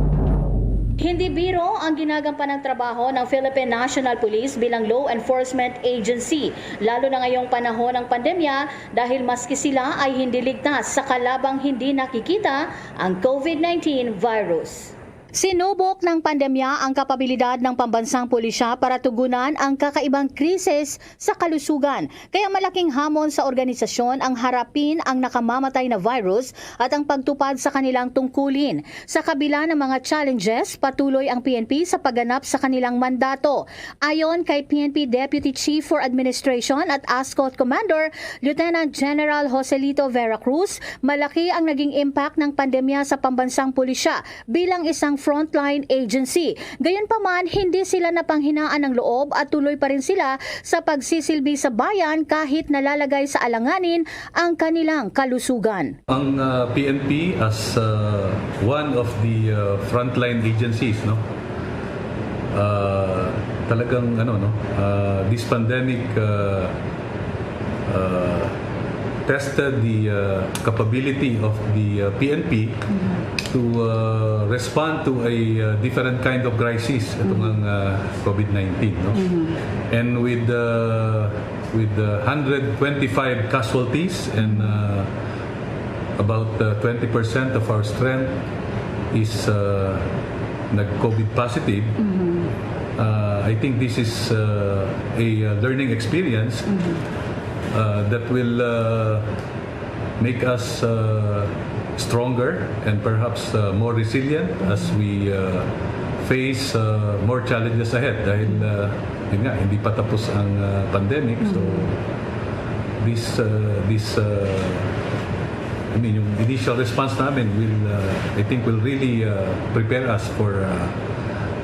Hindi biro ang ginagampanang trabaho ng Philippine National Police bilang law enforcement agency, lalo na ngayong panahon ng pandemya, dahil maski sila ay hindi ligtas sa kalabang hindi nakikita ang COVID nineteen virus. Sinubok ng pandemya ang kapabilidad ng pambansang pulisya para tugunan ang kakaibang krisis sa kalusugan, kaya malaking hamon sa organisasyon ang harapin ang nakamamatay na virus at ang pagtupad sa kanilang tungkulin. Sa kabila ng mga challenges, patuloy ang P N P sa pagganap sa kanilang mandato. Ayon kay P N P Deputy Chief for Administration at ASCO Commander Lieutenant General Joselito Vera Cruz, malaki ang naging impact ng pandemya sa pambansang pulisya bilang isang frontline agency. Gayunpaman, hindi sila napanghinaan ng loob at tuloy pa rin sila sa pagsisilbi sa bayan kahit nalalagay sa alanganin ang kanilang kalusugan. Ang, ah, P N P as, ah, one of the, ah, frontline agencies, no? Ah, talagang ano, no? Ah, this pandemic, ah, uh, tested the, uh, capability of the, uh, P N P to, uh, respond to a, uh, different kind of crisis, itong ang, uh, COVID nineteen, no? And with, uh, with the hundred twenty-five casualties and, uh, about, uh, twenty percent of our strength is, uh, nag-COVID positive, uh, I think this is, uh, a, uh, learning experience, uh, that will, uh, make us, uh, stronger and perhaps, uh, more resilient as we, uh, face, uh, more challenges ahead dahil, uh, yun nga, hindi pa tapos ang, uh, pandemic. So this, uh, this, uh, I mean, yung initial response namin will, uh, I think, will really, uh, prepare us for, uh,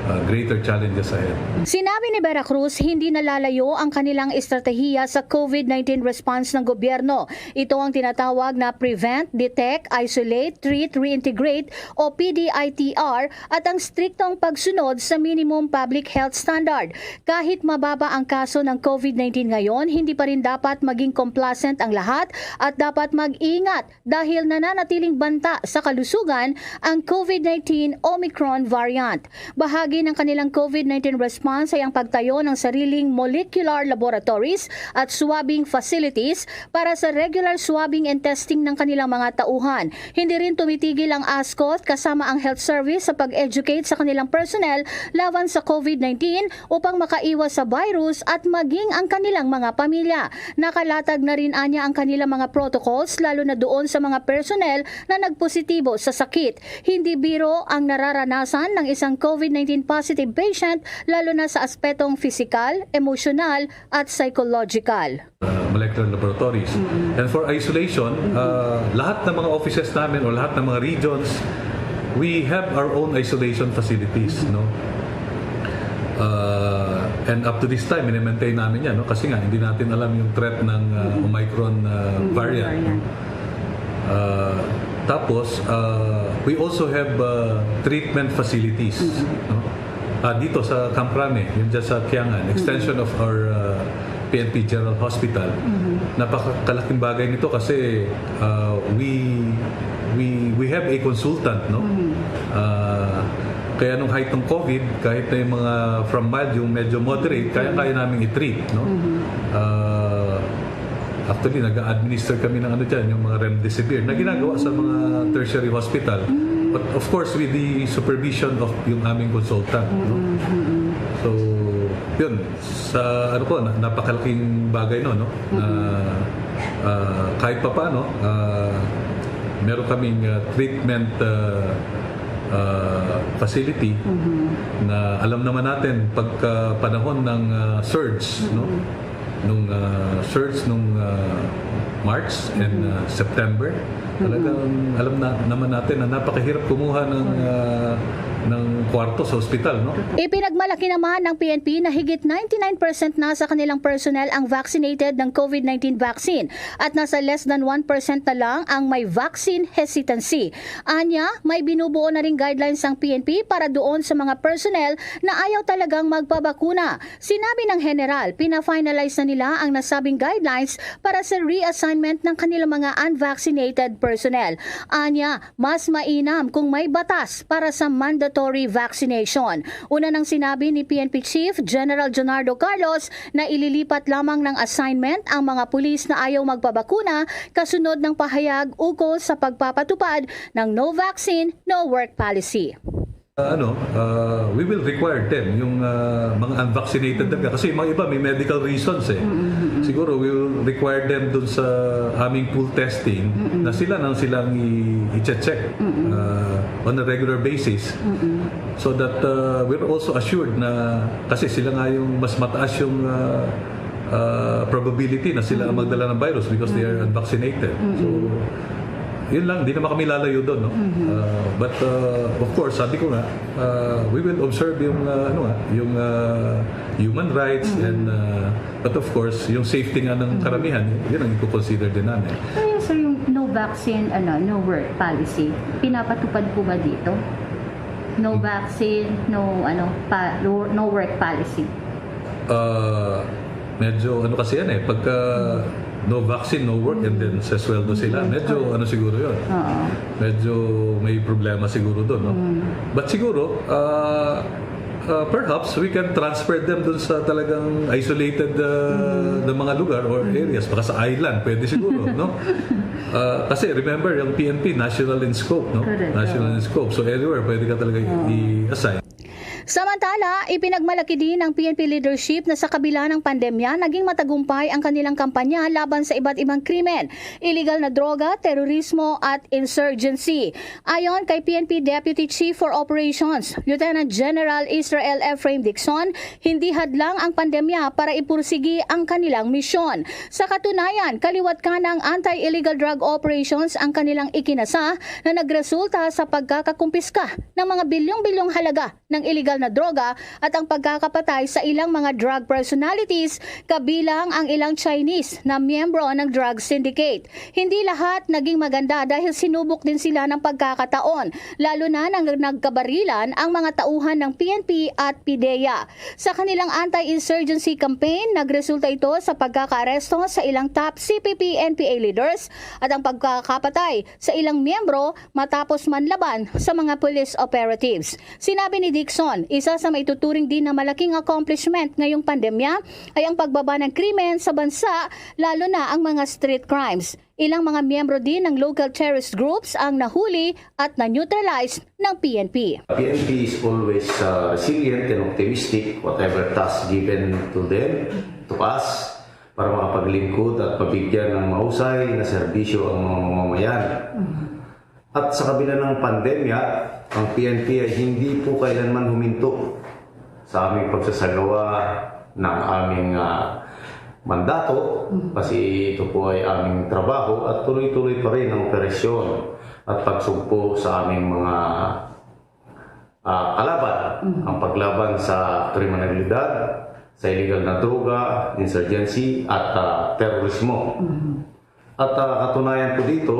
uh, greater challenges ahead. Sinabi ni Vera Cruz, hindi nalalayo ang kanilang estratehiya sa COVID nineteen response ng gobyerno. Ito ang tinatawag na prevent, detect, isolate, treat, reintegrate o P D I T R at ang striktong pagsunod sa minimum public health standard. Kahit mababa ang kaso ng COVID nineteen ngayon, hindi pa rin dapat maging complacent ang lahat at dapat mag-ingat dahil nananatiling banta sa kalusugan ang COVID nineteen Omicron variant. Bahagi Ng kanilang COVID nineteen response ay ang pagtayo ng sariling molecular laboratories at swabbing facilities para sa regular swabbing and testing ng kanilang mga tauhan. Hindi rin tumitigil ang ASCO kasama ang health service sa pag-educate sa kanilang personnel laban sa COVID nineteen upang makaiwas sa virus at maging ang kanilang mga pamilya. Nakalatag na rin anya ang kanilang mga protocols, lalo na doon sa mga personnel na nagpositibo sa sakit. Hindi biro ang nararanasan ng isang COVID nineteen positive patient, lalo na sa aspetong pisikal, emosyonal, at psychological. uh, molecular laboratories. And for isolation, uh, lahat ng mga offices namin o lahat ng mga regions, we have our own isolation facilities, no? Uh, and up to this time, mini-maintain namin yan, no? Kasi nga, hindi natin alam yung threat ng uh, Omicron uh, variant. Uh, tapos, uh, we also have uh, treatment facilities, no? Ah, dito sa Camp Crame, yung dyan sa Kiangan, extension of our uh, P N P General Hospital. Napakalaking bagay nito kasi uh, we we we have a consultant, no? Ah, kaya nung height ng COVID, kahit na yung mga from mild, yung medyo moderate, kaya-kaya namin i-treat, no? Ah, actually, nag-administer kami ng ano dyan, yung mga remdesivir na ginagawa sa mga tertiary hospital. But of course, with the supervision of yung aming consultant, no? So, yun, sa ano po, na, napakalaking bagay, no, no? Na ah, kahit papaano, ah, meron kaming ah, treatment ah, ah, facility na alam naman natin pagka panahon ng ah, surge, no? Nung ah, surge nung ah, March and ah, September, talagang alam na naman natin na napakahirap kumuha ng ah, ng kwarto sa ospital, no? Ipinagmalaki naman ng P N P na higit ninety-nine percent na sa kanilang personnel ang vaccinated ng COVID nineteen vaccine at nasa less than one percent na lang ang may vaccine hesitancy. Anya, may binubuo na ring guidelines ang P N P para doon sa mga personnel na ayaw talagang magpabakuna. Sinabi ng General, pina-finalize na nila ang nasabing guidelines para sa reassignment ng kanilang mga unvaccinated personnel. Anya, mas mainam kung may batas para sa mandatory vaccination. Una nang sinabi ni P N P Chief General Jonardo Carlos na ililipat lamang ng assignment ang mga pulis na ayaw magpabakuna kasunod ng pahayag ukol sa pagpapatupad ng no vaccine, no work policy. Uh, ano, uh, we will require them, yung uh, mga unvaccinated talaga. Kasi yung mga iba may medical reasons eh. Siguro we will require them dun sa aming pool testing na sila nang silang i- i-check uh, on a regular basis. So that uh, we're also assured na kasi sila nga yung mas mataas yung uh, uh, probability na sila ang magdala ng virus because they are unvaccinated. So, yun lang, di naman kami lalayo doon, no? Uh, but uh, of course, sabi ko nga, uh, we will observe yung uh, ano nga, yung uh, human rights and uh, but of course, yung safety nga ng karamihan, yun ang i-consider din namin. Kaya sir, yung no vaccine, ano, no work policy, pinapatupad po ba dito? No vaccine, no ano, pa, no work policy. Uh, medyo ano kasi yan eh, pagka no vaccine, no work, and then sesweldo sila. Medyo ano siguro yun. Oo. Medyo may problema siguro doon, no? But siguro, uh, uh, perhaps we can transfer them dun sa talagang isolated uh, na mga lugar or areas. Baka sa island, pwede siguro, no? Uh, kasi remember, yung P N P, national in scope, no? Correct, National oo. in scope. So anywhere, pwede ka talaga i-assign. Samantala, ipinagmalaki din ng P N P leadership na sa kabila ng pandemya, naging matagumpay ang kanilang kampanya laban sa iba't ibang krimen, iligal na droga, terorismo at insurgency. Ayon kay P N P Deputy Chief for Operations, Lieutenant General Israel Efraim Dixon, hindi hadlang ang pandemya para ipursigi ang kanilang misyon. Sa katunayan, kaliwat ka ng anti-illegal drug operations ang kanilang ikinasa na nagresulta sa pagkakakumpiska ng mga bilyong-bilyong halaga ng iligal na droga at ang pagkakapatay sa ilang mga drug personalities, kabilang ang ilang Chinese na miyembro ng drug syndicate. Hindi lahat naging maganda dahil sinubok din sila ng pagkakataon, lalo na nang nagkabarilan ang mga tauhan ng P N P at PDEA. Sa kanilang anti-insurgency campaign, nagresulta ito sa pagkakaaresto sa ilang top C P P-N P A leaders at ang pagkakapatay sa ilang miyembro matapos manlaban sa mga police operatives. Sinabi ni Dixon, Isa sa maituturing din na malaking accomplishment ngayong pandemya ay ang pagbaba ng krimen sa bansa, lalo na ang mga street crimes. Ilang mga miyembro din ng local terrorist groups ang nahuli at na-neutralize ng P N P. P N P is always uh, resilient and optimistic whatever task given to them, to us, para makapaglingkod at mabigyan ng mahusay na serbisyo ang mga mamamayan. At sa kabila ng pandemya, ang P N P ay hindi po kailanman huminto sa aming pagsasagawa ng aming ah, mandato kasi ito po ay aming trabaho at tuloy-tuloy pa rin ang operasyon at pagsugpo sa aming mga ah, kalaban. Ang paglaban sa kriminalidad, sa illegal na droga, insurgency at ah, terorismo. At ah, katunayan po dito,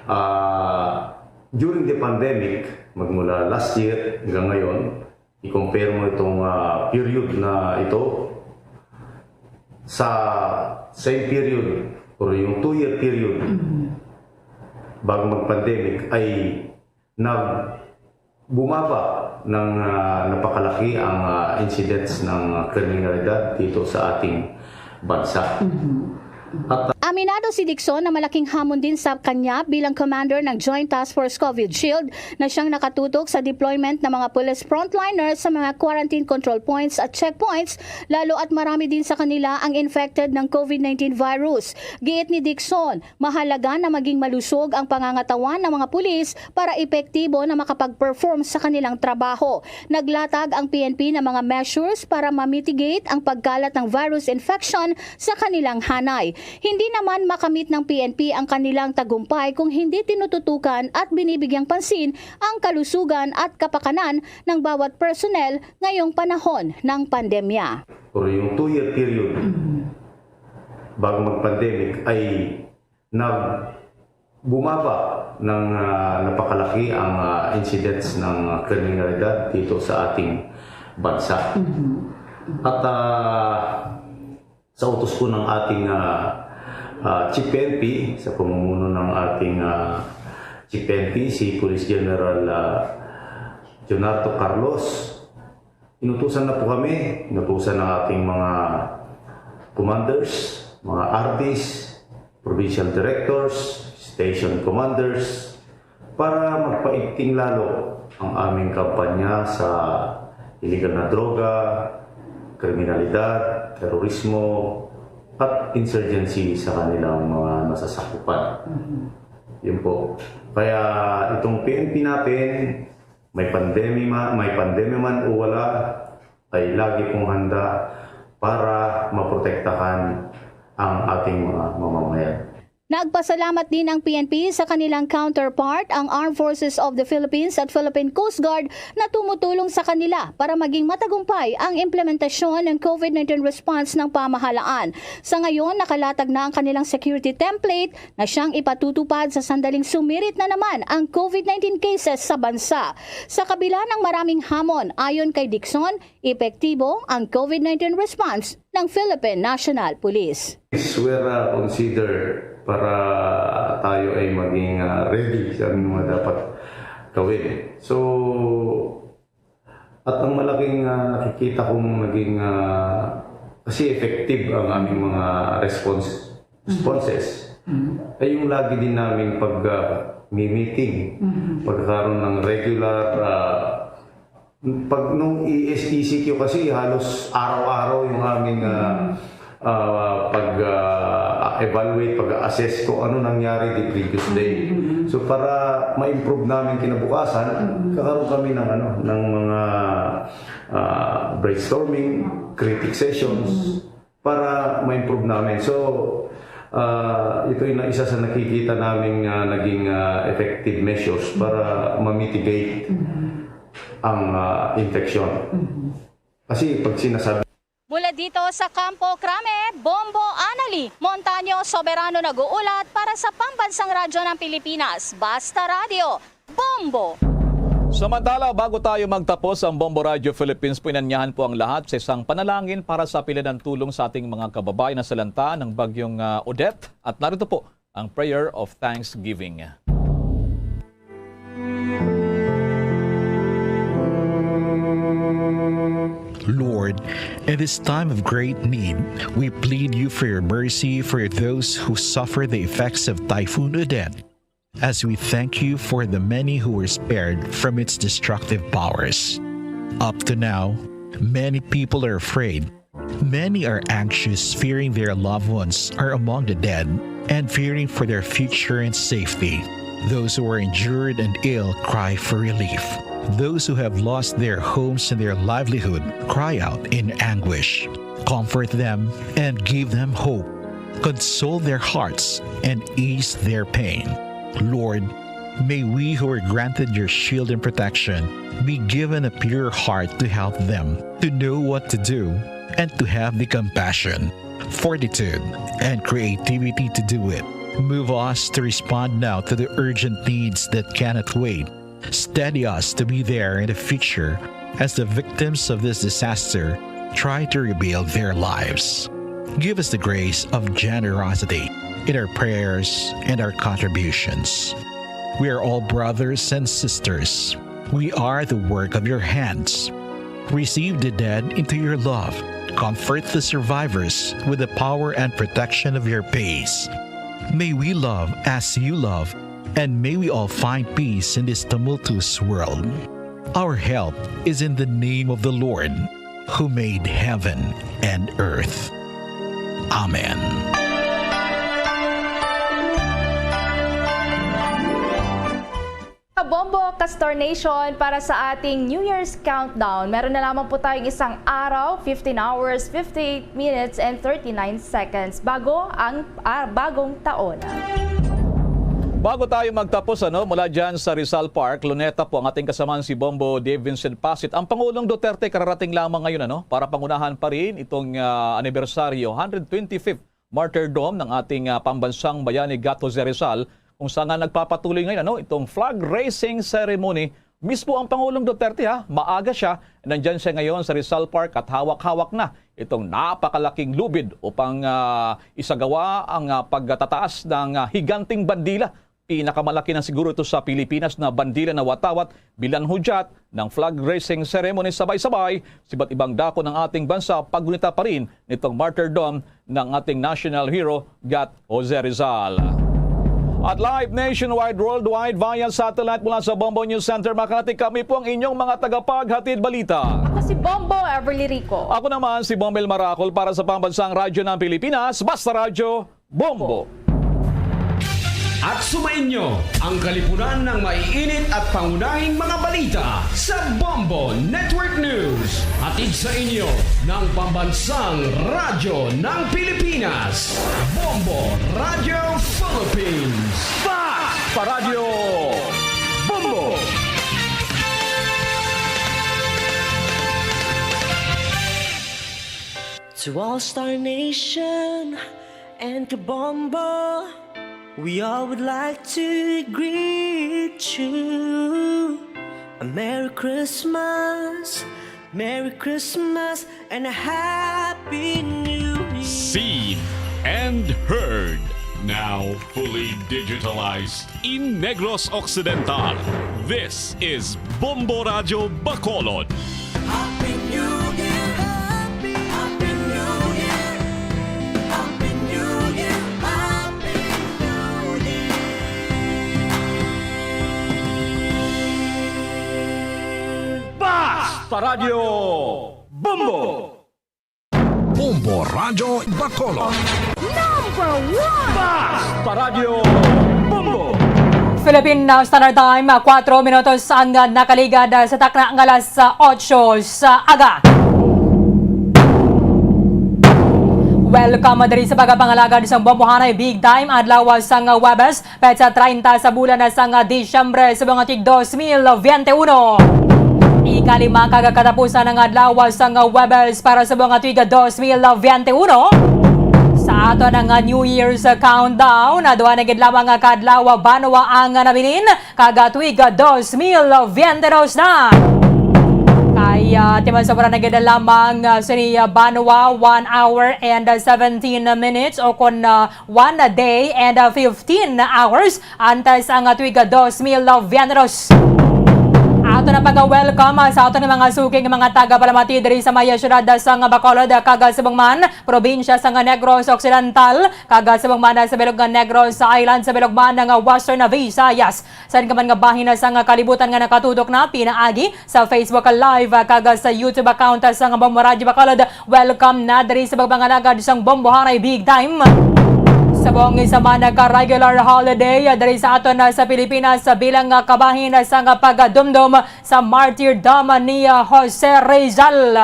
ah, during the pandemic, magmula last year hanggang ngayon, i-compare mo itong ah, period na ito sa same period or yung two-year period bago mag-pandemic ay nag bumaba ng ah, napakalaki ang ah, incidents ng ah, kriminalidad dito sa ating bansa. At Aminado si Dixon na malaking hamon din sa kanya bilang commander ng Joint Task Force COVID Shield na siyang nakatutok sa deployment ng mga police frontliners sa mga quarantine control points at checkpoints, lalo at marami din sa kanila ang infected ng COVID nineteen virus. Giit ni Dixon, mahalaga na maging malusog ang pangangatawan ng mga pulis para epektibo na makapag-perform sa kanilang trabaho. Naglatag ang P N P ng mga measures para ma-mitigate ang pagkalat ng virus infection sa kanilang hanay. Hindi naman makamit ng P N P ang kanilang tagumpay kung hindi tinututukan at binibigyang pansin ang kalusugan at kapakanan ng bawat personnel ngayong panahon ng pandemya. Pero yung two-year period bago mag-pandemic ay nag bumaba ng ah, napakalaki ang ah, incidents ng ah, kriminalidad dito sa ating bansa. At ah, sa utos po ng ating ah, ah, Chief P N P, sa pamumuno ng ating ah, Chief P N P, si Police General ah, Leonardo Carlos, inutusan na po kami, inutusan ng ating mga commanders, mga R Ds, provincial directors, station commanders, para magpaigting lalo ang aming kampanya sa illegal na droga, kriminalidad, terorismo, at insurgency sa kanilang mga nasasakupan. Yun po. Kaya itong P N P natin, may pandemya, ma- may pandemya man o wala, ay lagi pong handa para maprotektahan ang ating mga mamamayan. Nagpasalamat din ang P N P sa kanilang counterpart, ang Armed Forces of the Philippines at Philippine Coast Guard, na tumutulong sa kanila para maging matagumpay ang implementasyon ng COVID nineteen response ng pamahalaan. Sa ngayon, nakalatag na ang kanilang security template na siyang ipatutupad sa sandaling sumirit na naman ang COVID nineteen cases sa bansa. Sa kabila ng maraming hamon, ayon kay Dixon, epektibo ang COVID nineteen response ng Philippine National Police. These were uh, considered para tayo ay maging uh, ready sa mga dapat gawin. So, at ang malaking uh, nakikita kong naging uh, kasi effective ang aming mga response responses ay yung lagi din naming pag uh, meeting, pagkakaroon ng regular uh, pag nung E S E C Q kasi halos araw-araw yung aming ah, ah, pag ah, evaluate, pag-assess kung ano nangyari the previous day. So para ma-improve namin kinabukasan, kakaroon kami ng ano, ng mga ah, brainstorming, critic sessions para ma-improve namin. So ah, ito yung isa sa nakikita naming ah, naging ah, effective measures para ma-mitigate ang ah, infection. Kasi pag sinasabi Mula dito sa Campo Crame, Bombo Anali, Montaño Soberano nag-uulat para sa Pambansang Radyo ng Pilipinas, Basta Radyo, Bombo! Samantala, bago tayo magtapos ang Bombo Radio Philippines, pinanyahan po ang lahat sa isang panalangin para sa pila ng tulong sa ating mga kababayan na salanta ng Bagyong ah, Odette. At narito po ang Prayer of Thanksgiving. Lord, in this time of great need, we plead you for your mercy for those who suffer the effects of Typhoon Odette, as we thank you for the many who were spared from its destructive powers. Up to now, many people are afraid. Many are anxious, fearing their loved ones are among the dead and fearing for their future and safety. Those who are injured and ill cry for relief. Those who have lost their homes and their livelihood cry out in anguish. Comfort them and give them hope. Console their hearts and ease their pain. Lord, may we who are granted your shield and protection be given a pure heart to help them, to know what to do, and to have the compassion, fortitude, and creativity to do it. Move us to respond now to the urgent needs that cannot wait. Steady us to be there in the future as the victims of this disaster try to rebuild their lives. Give us the grace of generosity in our prayers and our contributions. We are all brothers and sisters. We are the work of your hands. Receive the dead into your love. Comfort the survivors with the power and protection of your peace. May we love as you love, and may we all find peace in this tumultuous world. Our help is in the name of the Lord, who made heaven and earth. Amen. Kabombo, Kastar Nation, para sa ating New Year's countdown, meron na lamang po tayong isang araw, fifteen hours, fifty-eight minutes, and thirty-nine seconds bago ang, ah, bagong taon. Bago tayo magtapos, ano, mula dyan sa Rizal Park, Luneta po, ang ating kasamahan si Bombo Dave Vincent Pasit. Ang Pangulong Duterte kararating lamang ngayon, ano, para pangunahan pa rin itong, ah, anibersaryo, hundred twenty-fifth martyrdom ng ating, ah, pambansang bayani, Gat Jose Rizal, kung saan nga nagpapatuloy ngayon, ano, itong flag raising ceremony. Mismo ang Pangulong Duterte, ha, maaga siya, nandyan siya ngayon sa Rizal Park at hawak-hawak na itong napakalaking lubid upang, ah, isagawa ang, ah, pagtataas ng, ah, higanting bandila. Pinakamalaki na siguro ito sa Pilipinas na bandila na watawat, bilang hudyat ng flag raising ceremony. Sabay-sabay sa iba't ibang dako ng ating bansa, paggunita pa rin nitong martyrdom ng ating national hero, Gat Jose Rizal. At live nationwide, worldwide, via satellite mula sa Bombo News Center Makati, kami po ang inyong mga tagapaghatid balita. Ako si Bombo Everly Rico. Ako naman si Bomel Maracol para sa Pambansang Radyo ng Pilipinas, Basta Radyo, Bombo. At sumainyo ang kalipunan ng maiinit at pangunahing mga balita sa Bombo Network News. Hatid sa inyo ng Pambansang Radyo ng Pilipinas, Bombo Radyo Philippines. Basta Radyo, Bombo! To all Star Nation and Kabombo, we all would like to greet you a Merry Christmas, Merry Christmas, and a Happy New Year. Seen and heard, now fully digitalized in Negros Occidental. This is Bombo Radyo Bacolod. Happy New Year! Happy, Happy New Year! Happy New Year! Happy New Year! Basta Radyo Bombo! Bombo Radyo Bacolod. Number one! Basta Radyo Bombo! Philippine, uh, Standard Time, uh, kuwatro minutos ang, uh, nakaligad, uh, sa takna nga alas, uh, otso sa aga. Welcome diri sa pagpangalagad sa Bombohanay Big Time, adlaw sang Huwebes, petsa treinta sa bulan sang Disyembre sa mga tig dos mil veintiuno. Ikalima kag katapusan nga adlaw sang Huwebes para sa mga tuig dos mil veintiuno. Sa aton nga New Year's countdown, duha na gid lamang ka adlaw banwa ang nabilin, kag tuig dos mil veintidos na. Kay, ah, timan sobra na gid lamang, ah, sini, ah, banwa, one hour and, ah, seventeen minutes, o kon, ah, one day and, ah, fifteen hours antes ang, ah, tuig, ah, dos mil veintidos. At Ito na pag-welcome, ah, sa aton nga mga suking mga taga-palamati diri sa may siyudad sang Bacolod, ah, kag, ah, subong man, probinsya sang Negros Occidental, kag, ah, subong man, ah, sa bilog nga Negros Island, sa bilog man nga Western Visayas. Sa inyo man nga bahin sang kalibutan nga nakatutok na pinaagi sa Facebook Live, ah, kag, ah, sa YouTube account, ah, sang Bombo Radyo Bacolod, welcome na diri sa pagpangalagad sang Bombohanay Big Time. Subong sa man ka regular holiday, ah, diri sa aton, ah, sa Pilipinas, ah, bilang, ah, kabahin, ah, sang pagadumdom sa martyrdom ni, ah, Jose Rizal.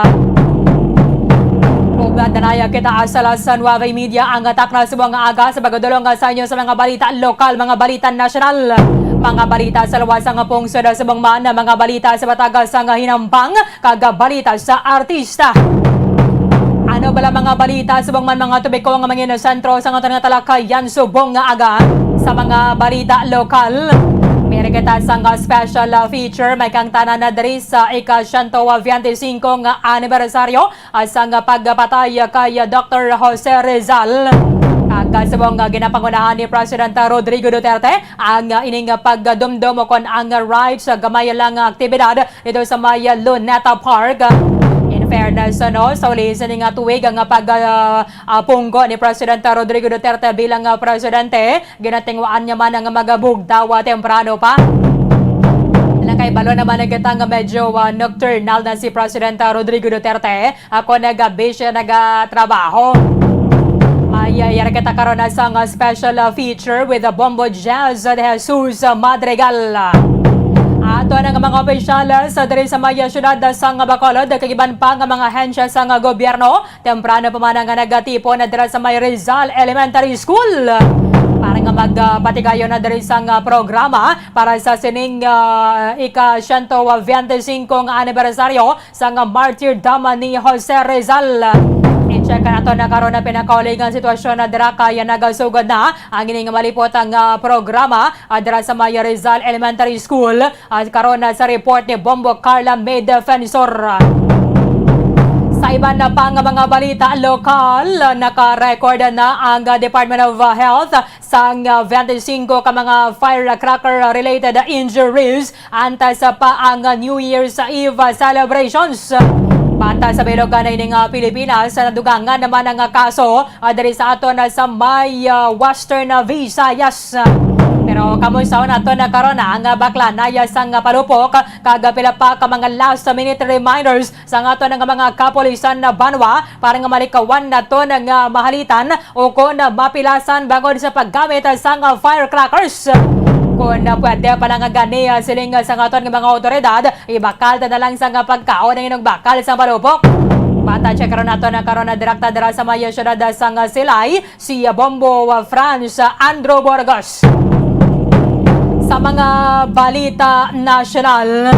Ug danaya kita sa alas nuwebe y media ang takna subong nga aga sa pagdulong, ah, sa inyo sa mga balita lokal, mga balita nasyonal, mga balita sa luwas nga pungsod, subong man mga balita sa matag sang hinampang, kag balita sa artista. Ano bala mga balita subong man mga tubiko nga mangin sentro sa aton nga talakayan subong nga aga sa mga balita lokal? Meron kita sang special, uh, feature, may kang tanan na diri sa ika-siyento biyente singko nga anibersaryo, uh, sang pagpatay kay Doctor Jose Rizal. Kag subong nga ginapangunahan ni President Rodrigo Duterte ang, uh, ining pagdumdom o kon ang rites sa gamay lang nga aktibidad dito sa may Luneta Park. In fairness, ano, sa uli sini nga tuig nga pag, ah, ah, punggo ni Presidente Rodrigo Duterte bilang, ah, presidente, ginatingwaan niya man ang magabugdawa temprano pa. Nakay balo naman ang kita nga medyo, ah, nocturnal na si Presidente Rodrigo Duterte. Ako nagabi siya nagatrabaho. Ay, ay, yara kita karon na sa nga special, ah, feature with the Bombo Jazz de Jesus Madrigal. Ato na nga mga opisyales, ah, diri sa may siyudad, ah, sang Bacolod, kag iban pa nga mga ahensya sang gobyerno, temprano pa man nga nagatipon na dira sa may Rizal Elementary School para nga magpatigayon na diri sang programa para sa sining, ah, ika-siyento biyente singko nga anibersaryo sang martyrdom ni Jose Rizal. I-check nato na karon na pinakauling nga sitwasyon na dira kay nagasugod na ang ining malipot nga programa, ah, dira sa may Rizal Elementary School, ah, karon na sa report ni Bombo Carla May Defensor. Sa iban na pa nga mga balita lokal, naka-record na ang Department of Health sang, ah, biyente singko ka mga firecracker-related injuries antes pa ang New Year's Eve celebrations. Bata sa bilog na ining, ah, Pilipinas, nadugangan naman ang, ah, kaso, ah, diri sa aton, ah, sa may, ah, Western, ah, Visayas. Pero kamusta nato na karon ang, ah, bakla na ya sang, ah, palupok, kag pila pa ka mga last minute reminders sa aton nga mga kapulisan na banwa para nga malikawan naton nga mahalitan o kon mapilasan bangod sa paggamit sang firecrackers. Kon pwede pa lang gani, ah, siling sa aton nga mga awtoridad, ibakal ta na lang sa nga pagkaon ang inyong bakal sa palupok. Bata check karon nato na karon na direkta dira sa may siyudad sang Silay, si Bombo, ah, Franz, ah, Andrew Burgos. Sa mga balita nasyonal,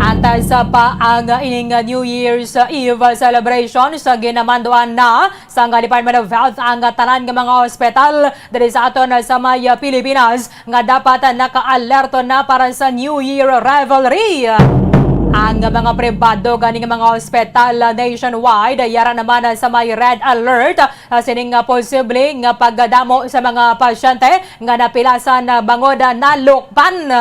antas pa ang ining New Year's Eve celebration sa ginamanduan na sang Department of Health ang tanan nga mga ospital diri sa aton sa may Pilipinas nga dapat naka-alerto na para sa New Year revelry. Ang mga pribado gani nga mga ospital nationwide yara naman sa may red alert, ah, sining nga posible nga pagdamo sa mga pasyente nga napilasan bangod nalukpan.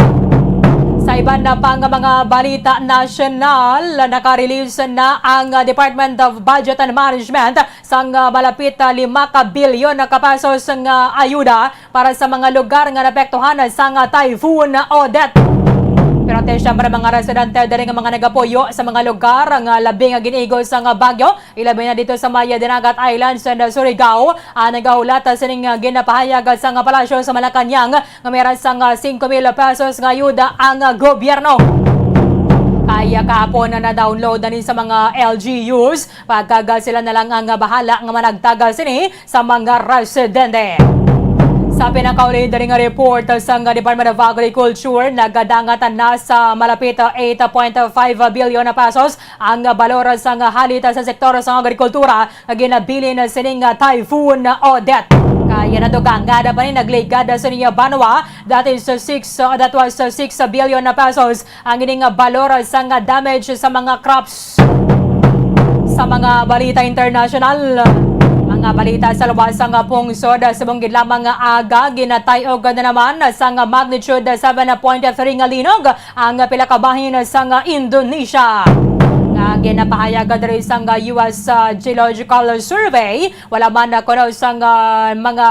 Sa iban na pa nga mga balita nasyonal, naka-release na ang Department of Budget and Management sang, ah, malapit, ah, lima ka bilyon na ka pesos nga ayuda para sa mga lugar nga naapektuhan sang, ah, Typhoon Odette. Pero ate, siyempre, mga residente diri nga mga nagapuyo sa mga lugar nga labi nga gin-igo sang, ah, bagyo, ilabi na dito sa may Dinagat Islands and, ah, Surigao, ah, nagahulat, ah, sining, ah, ginapahayag sang, ah, Palasyo sa Malacañang nga may ra sang, ah, singko mil pesos nga ayuda ang, ah, gobyerno. Kaya kahapon na na-download na ni sa mga L G Us, pagkaga sila na lang ang, ah, bahala nga managtag sini sa mga residente. Sa pinakauli diri nga report sang Department of Agriculture, nagadangat na sa malapit, ah, eight point five billion na pesos ang balor sang halit sa sektor sang agrikultura nga ginabilin sining Typhoon Odette. Kaya nadugangan pa ni nagligad sa niya banwa, that is six, that was six billion na pesos ang ining balor sang damage sa mga crops. Sa mga balita international, ang Nga balita sa luwas sang pungsod, subong gid lamang nga aga, ginatay-og na naman sang magnitude seven point three nga linog ang pila ka bahin sang Indonesia. Nga ginapahayag diri sang U S, ah, Geological Survey, wala man kuno sang, ah, mga,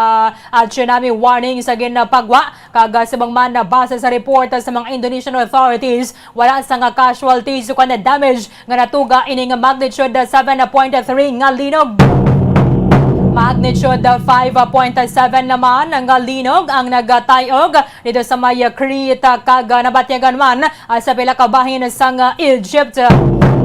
ah, tsunami warning sa ginapagwa, kag, ah, subong man, ah, base sa report sa mga Indonesian authorities, wala sang casualties o kon damage nga natuga ini nga magnitude seven point three nga linog. Magnitude five point seven naman nga linog ang nagatay-og dito sa may Crete, kag, ah, nabatyagan man, ah, sa pila ka bahin sang, ah, Egypt.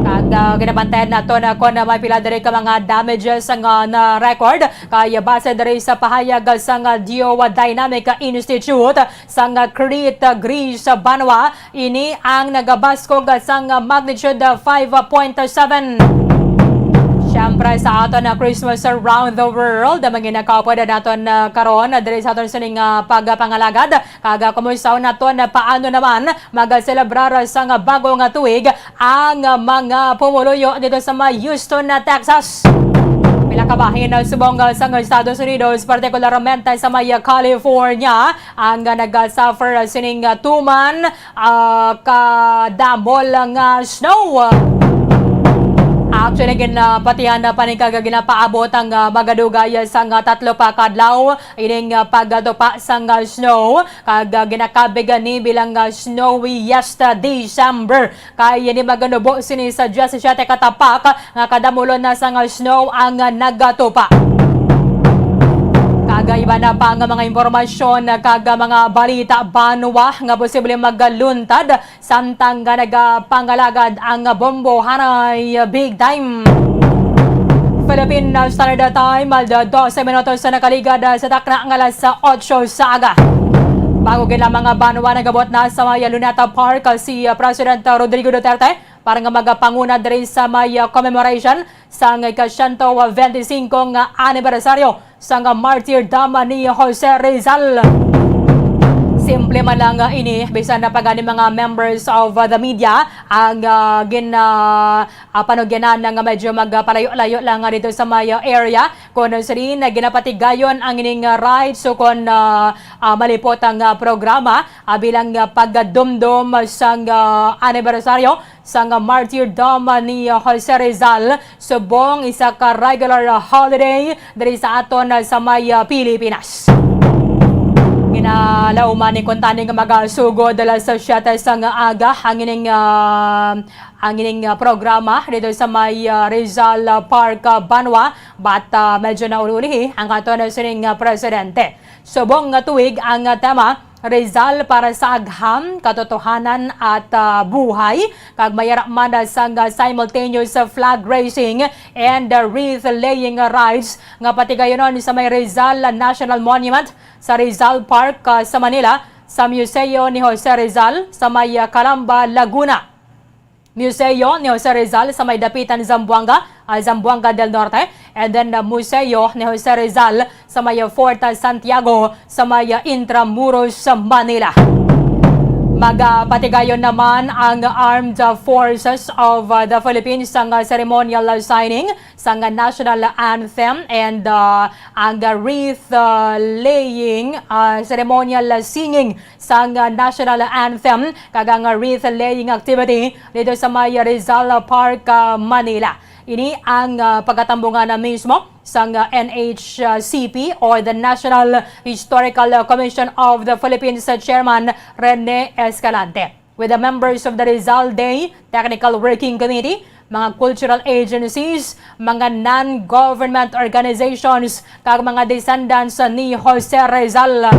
Kag, ah, ginabantayan naton na kung may pila diri ka mga damages nga na-record, kay base diri sa pahayag sang, ah, Geodynamic Institute sang, ah, Crete, Greece, banwa, ini ang nagabaskog sang magnitude five point seven. Siyempre, sa aton na Christmas around the world, ang mga nakaupod naton, ah, karon, ah, diri sa aton sining, ah, pagpangalagad. Kag, ah, kumusta naton, ah, paano naman magaselebrar sang bago nga tuig ang, ah, mga pumuluyo dito sa may Houston, ah, Texas? Pila ka bahin, ah, subong, ah, sang Estados Unidos, partikularmente sa may, ah, California, ang, ah, nagasuffer, ah, sining, ah, tuman, ah, ka damol nga snow. Actually, ginapatihan na pa ni kag ginapaabot ang, ah, magadugay sang, ah, tatlo pa ka adlaw ining, ah, pagkatupa sang, ah, snow, kag, ah, ginakabig ni bilang, ah, snowiest, ah, December. Kay ini maganubo sini sa diyasisiete ka tapak nga kadamulon na sang snow ang nagatupa. Kag iba na pa nga mga impormasyon kag mga balita banwa nga posible magaluntad samtang nga nagapangalagad ang bombohanay big time. Philippine Standard Time, alas dose minutos sa nakaligad sa takna nga alas otso sa aga. Bago gid lamang nga banwa, nagabot na sa may Luneta Park si President Rodrigo Duterte para nga magapanguna diri sa may, ah, commemoration sang ika-siyento benti singko nga anibersaryo sang martyrdom ni Jose Rizal. Simple man lang, ah, ini, bisan na pa gani mga members of, ah, the media ang, ah, gin-, ah, ah, panugyanan nga medyo magpalayo-layo lang nga dito sa may, ah, area. Kung sini na ginapatigayon ang ining, ah, rights o kon, ah, ah, malipot ang, ah, programa, ah, bilang, ah, pagdumdom sang, ah, anibersaryo sang martyrdom ni Jose Rizal, subong isa ka regular holiday diri sa aton sa may Pilipinas. Ginalauman ni kuntani nga magasugod alas siyete sang aga ang ining, ah, ang ining, ah, programa dito sa may, ah, Rizal Park, ah, Banwa, but, ah, medyo naulihi ang aton sining, ah, presidente. Subong nga tuig ang, ah, tema, Rizal para sa agham, katotohanan at, ah, buhay, kag may ara man sang simultaneous flag raising and wreath laying rites nga patigayonon sa may Rizal National Monument sa Rizal Park, ah, sa Manila, sa Museo ni Jose Rizal sa may, ah, Calamba, Laguna. Museo ni Jose Rizal sa may Dapitan, Zamboanga, ah, Zamboanga del Norte, and then, ah, Museo ni Jose Rizal sa may, ah, Fort, ah, Santiago sa may, ah, Intramuros, Manila. Magapatigayon naman ang Armed Forces of, ah, the Philippines sang, ah, ceremonial, ah, signing sang, ah, national anthem and, ah, ang, ah, wreath, ah, laying, ah, ceremonial, ah, singing sang, ah, national anthem kag ang, ah, wreath laying activity dito sa may Rizal Park, ah, Manila. Ini ang, ah, pagkatambungan na mismo sang, ah, N H C P or the National Historical Commission of the Philippines, ah, Chairman Rene Escalante, with the members of the Rizal Day Technical Working Committee, mga cultural agencies, mga non-government organizations, kag mga descendants ni Jose Rizal.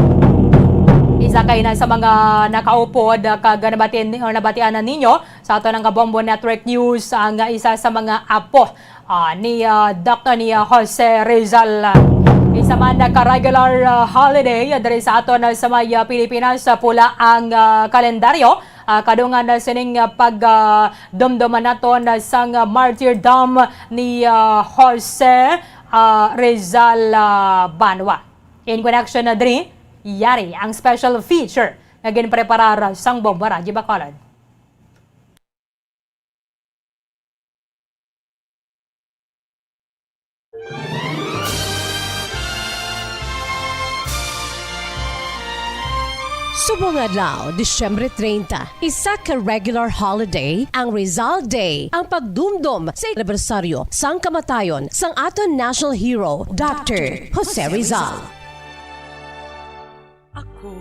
Isa kay na sa mga nakaupod kag nabati-, nabatian na ninyo sa ato nga Bombo Network News, ang isa sa mga apo, ah, ni, ah, Doctor ni, ah, Jose Rizal. Isa man ka regular, ah, holiday diri sa aton sa may, ah, Pilipinas, ah, pula ang, ah, kalendaryo. Ah, kadungan na sining, ah, pag, ah, dumduman naton, ah, sang, ah, martyrdom ni, ah, Jose, ah, Rizal, ah, Banwa. In connection na diri, yari ang special feature nga ginpreparar sang Bombo Radyo Bacolod. Subong adlaw, Disyembre treinta, isa ka regular holiday ang Rizal Day, ang pagdumdom sa anibersaryo sang kamatayon sang aton national hero, Doctor Jose Rizal. Ako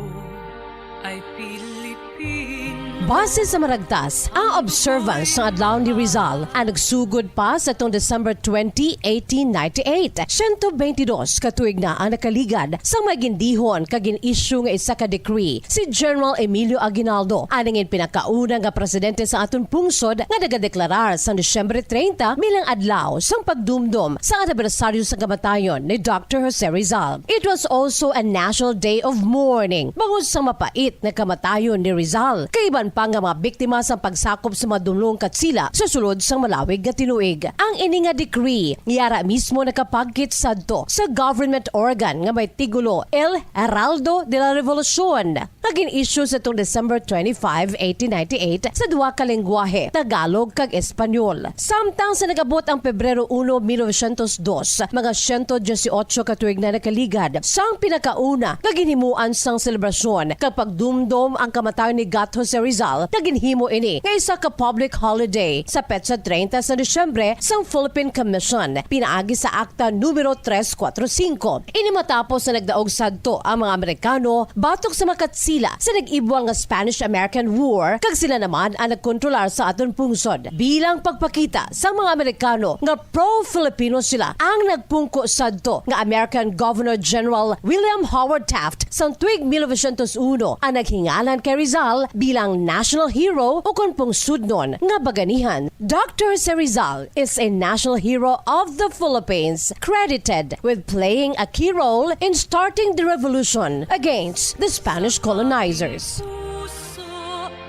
ay Pilipino. Base sa maragtas, ang observance sang adlaw ni Rizal ang nagsugod pa sa tong December twenty, eighteen ninety-eight. Siyento beintidos ka tuig na ang nakaligad sang may gindihon kag gin-issue nga isa ka decree si General Emilio Aguinaldo, ang nangin pinakauna nga presidente sa aton pungsod, nga nagadeklarar sang Disyembre treinta bilang adlaw sang pagdumdom sa anibersaryo sa kamatayon ni Doctor Jose Rizal. It was also a national day of mourning bangod sa mapait na kamatayon ni Rizal, kag iban pa nga mga biktima sa pagsakop sa mga dumulong katsila sa sulod sang malawig nga tinuig. Ang ini nga decree yara mismo nakapagkit sadto sa government organ nga may titulo El Heraldo de la Revolucion, nga gin-issue sa tong December twenty-five, eighteen ninety-eight, sa duha ka lenggwahe, Tagalog kag Espanyol. Samtang sa nag-abot ang Pebrero uno, mil novecientos dos, mga siyento dieciocho ka tuig na nakaligad sang pinakauna nga ginhimuan sang selebrasyon kag pagdumdom ang kamatayon ni Got Jose Rizal, nga ginhimo ini nga isa ka public holiday sa petsa treinta sa Disyembre sang Philippine Commission, pinaagi sa Akta Numero tres kuatro singko. Ini matapos na nagdaog sadto ang mga Amerikano batok sa mga katsila sa nag-ibwal nga Spanish-American War, kag sila naman ang nagkontrolar sa aton pungsod. Bilang pagpakita sa mga Amerikano nga pro-Filipino sila, ang nagpungko sadto nga American Governor General William Howard Taft sang tuig mil novecientos uno ang naghingalan kay Rizal bilang national hero, o kon pungsudnon nga baganihan. Doctor Jose Rizal is a national hero of the Philippines, credited with playing a key role in starting the revolution against the Spanish colonizers. Puso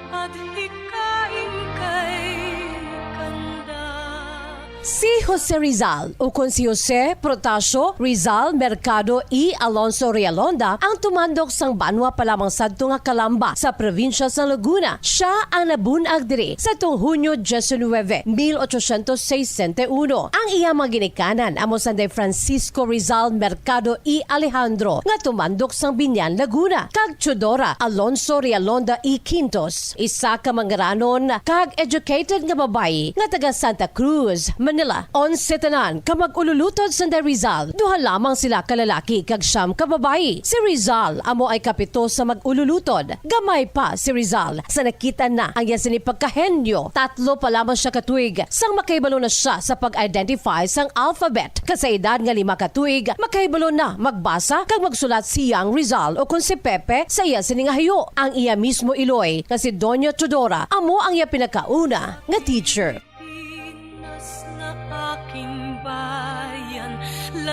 at hikain kay kanda. Si Jose Rizal, ukon si Jose Protasio Rizal Mercado y Alonso Realonda, ang tumandok sang banwa pa lamang sadto nga Calamba sa probinsya sa Laguna. Siya ang nabun-ag diri sa tuong Hunyo diecinuebe, mil ochocientos sesenta y uno. Ang iya mga ginikanan amo sanday Francisco Rizal Mercado y Alejandro, nga tumandok sang Biñan, Laguna, kag Teodora Alonso Realonda y Quintos, isa ka mangaranon kag educated nga babayi nga taga Santa Cruz, Manila. Onse tanan ka mag-ululutod sanday Rizal, duha lamang sila ka lalaki kag siyam ka babayi. Si Rizal amo ay kapito sa mag-ululutod. Gamay pa si Rizal sa nakit-an na ang iya sini pagkahenyo. Tatlo pa lamang siya ka tuig sang makahibalo na siya sa pag-identify sang alphabet. Kag sa edad nga lima ka tuig, makahibalo na magbasa kag magsulat si Young Rizal, o kon si Pepe, sa iya sini nga hayo. Ang iya mismo iloy nga si Doña Teodora amo ang iya pinakauna nga teacher. Pinas na aking bayan,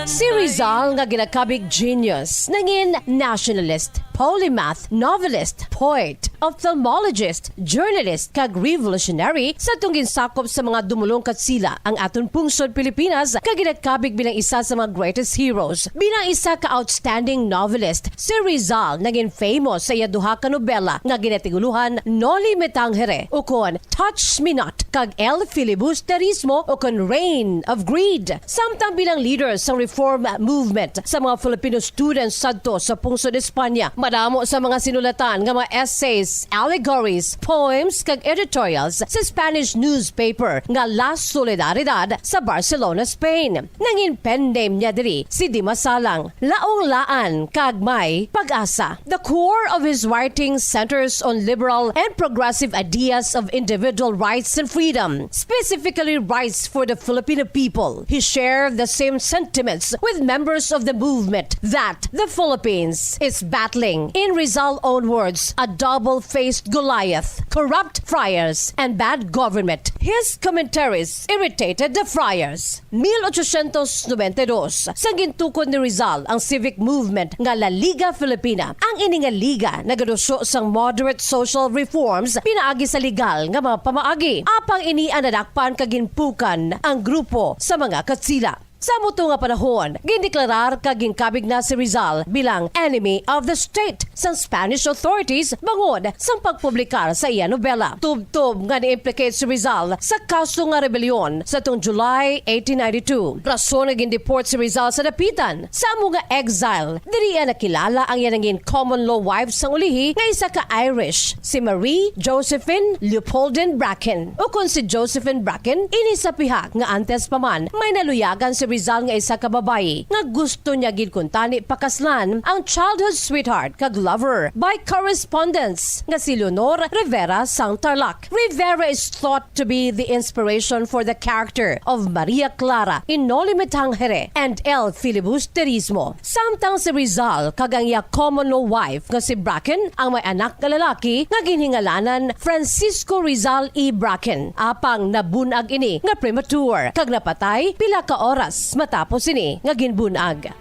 si Rizal nga ginakabig genius, nangin nationalist, polymath, novelist, poet, ophthalmologist, journalist, kag revolutionary sa atong ginsakop sa mga dumulong katsila ang aton pungsod Pilipinas, kag ginakabig bilang isa sa mga greatest heroes. Bilang isa ka outstanding novelist, si Rizal nangin famous sa iya duha ka nobela nga ginatigulohan Noli Me Tangere, ukon Touch Me Not, kag El Filibusterismo, ukon Reign of Greed. Samtang bilang leader sang reform movement sa mga Filipino students sadto sa pungsod Espanya, madamo sa mga sinulatan nga mga essays, allegories, poems, kag editorials sa Spanish newspaper nga La Solidaridad sa Barcelona, Spain. Nangin pen name niya diri si Dimasalang, Laong-laan, kag May Pag-asa. The core of his writing centers on liberal and progressive ideas of individual rights and freedom, specifically rights for the Filipino people. He shared the same sentiments with members of the movement that the Philippines is battling, in Rizal's own words, a double-faced Goliath, corrupt friars, and bad government. His commentaries irritated the friars. Mil ochocientos noventa y dos, sang gintukod ni Rizal ang civic movement nga La Liga Filipina. Ang ini nga liga nagaduso sang moderate social reforms pinaagi sa legal nga mga pamaagi. Apang ini ang nadakpan kag ginpukan ang grupo sa mga katsila. Sa amo to nga panahon, gindeklarar kag ginkabig na si Rizal bilang enemy of the state sang Spanish authorities bangod sang pagpublikar sa iya nobela. Tubtob nga ni-implicate si Rizal sa kaso nga rebelyon sa tuong July eighteen ninety-two. Rason nga gindeport si Rizal sa Dapitan, sa amo nga exile. Diri iya nakilala ang iya nangin common law wife sang ulihi nga isa ka Irish, si Marie Josephine Leopoldine Bracken, ukon si Josephine Bracken, ini sa pihak nga antes pa man may naluyagan si Rizal nga isa ka babayi nga gusto niya gid kuntani pakaslan ang childhood sweetheart kag lover by correspondence nga si Leonor Rivera sang Tarlac. Rivera is thought to be the inspiration for the character of Maria Clara Inoli Metangere and El Filibusterismo. Samtang si Rizal kag ang iya common law wife nga si Bracken ang may anak nga lalaki nga ginhingalanan Francisco Rizal E. Bracken. Apang nabun-ag ini nga premature kag napatay pila ka oras matapos ini nga ginbun-ag.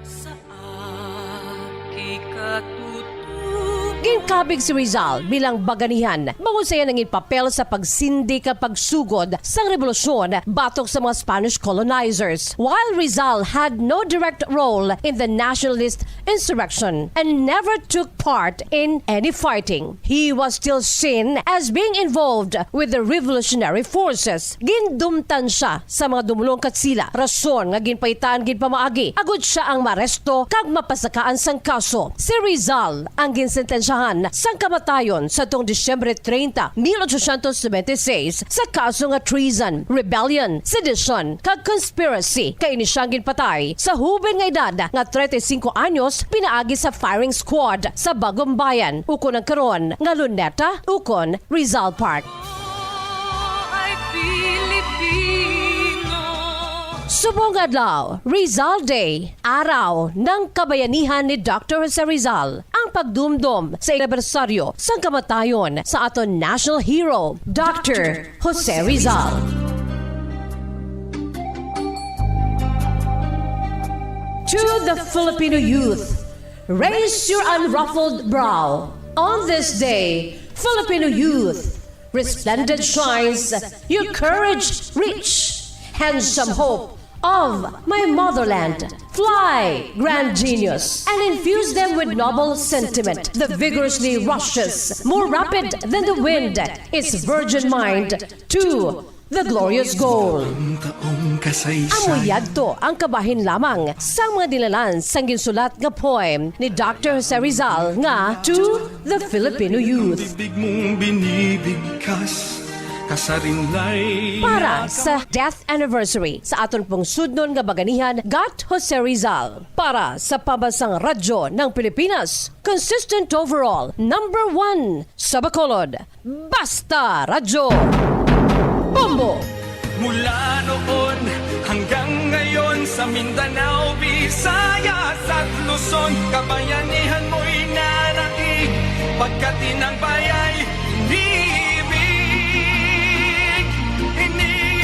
Sa aki katutubo. Ginkabig si Rizal bilang baganihan bangod sa iya nangin papel sa pagsindi kag pagsugod sang rebolusyon batok sa mga Spanish colonizers. While Rizal had no direct role in the nationalist insurrection and never took part in any fighting, he was still seen as being involved with the revolutionary forces. Gindumtan siya sa mga dumulong Katsila, rason nga ginpaitaan gid pamaagi agud siya ang maaresto kag mapasakaan sang kaso. Si Rizal ang ginsentensyahan sang kamatayon sa tuong Disyembre treinta, mil ochocientos noventa y seis, sa kaso nga treason, rebellion, sedition, kag conspiracy. Kay ini siya ang ginpatay sa huben nga edad nga treinta y cinco anyos pinaagi sa firing squad sa Bagumbayan, ukon ang karon nga Luneta, ukon Rizal Park. Ay Pilipino. Subong adlaw, Rizal Day, Araw ng Kabayanihan ni Doctor Jose Rizal, ang pagdumdom sa anibersaryo sang kamatayon sa aton national hero, Doctor Jose Rizal. To the Filipino youth, raise your unruffled brow. On this day, Filipino youth, resplendent shines, your courage rich, handsome hope of my motherland. Fly, grand genius, and infuse them with noble sentiment that vigorously rushes, more rapid than the wind, its virgin mind to the glorious goal. Ang taong kasaysayan. Amo yadto ang kabahin lamang sang mga dinlanan sang ginsulat nga poem ni Doctor Jose Rizal nga To the Filipino Youth. Bibig mong binibigkas, kasarinlay. Para sa death anniversary sa aton pungsudnon nga baganihan, Got Jose Rizal. Para sa Pambansang Radyo ng Pilipinas, consistent overall, number one sa Bacolod. Basta Radyo. Bombo! Mula noon hanggang ngayon, sa Mindanao, Visayas at Luzon, kabayanihan mo'y nanaig, pagkat tinagbayay, iniibig, iniibig.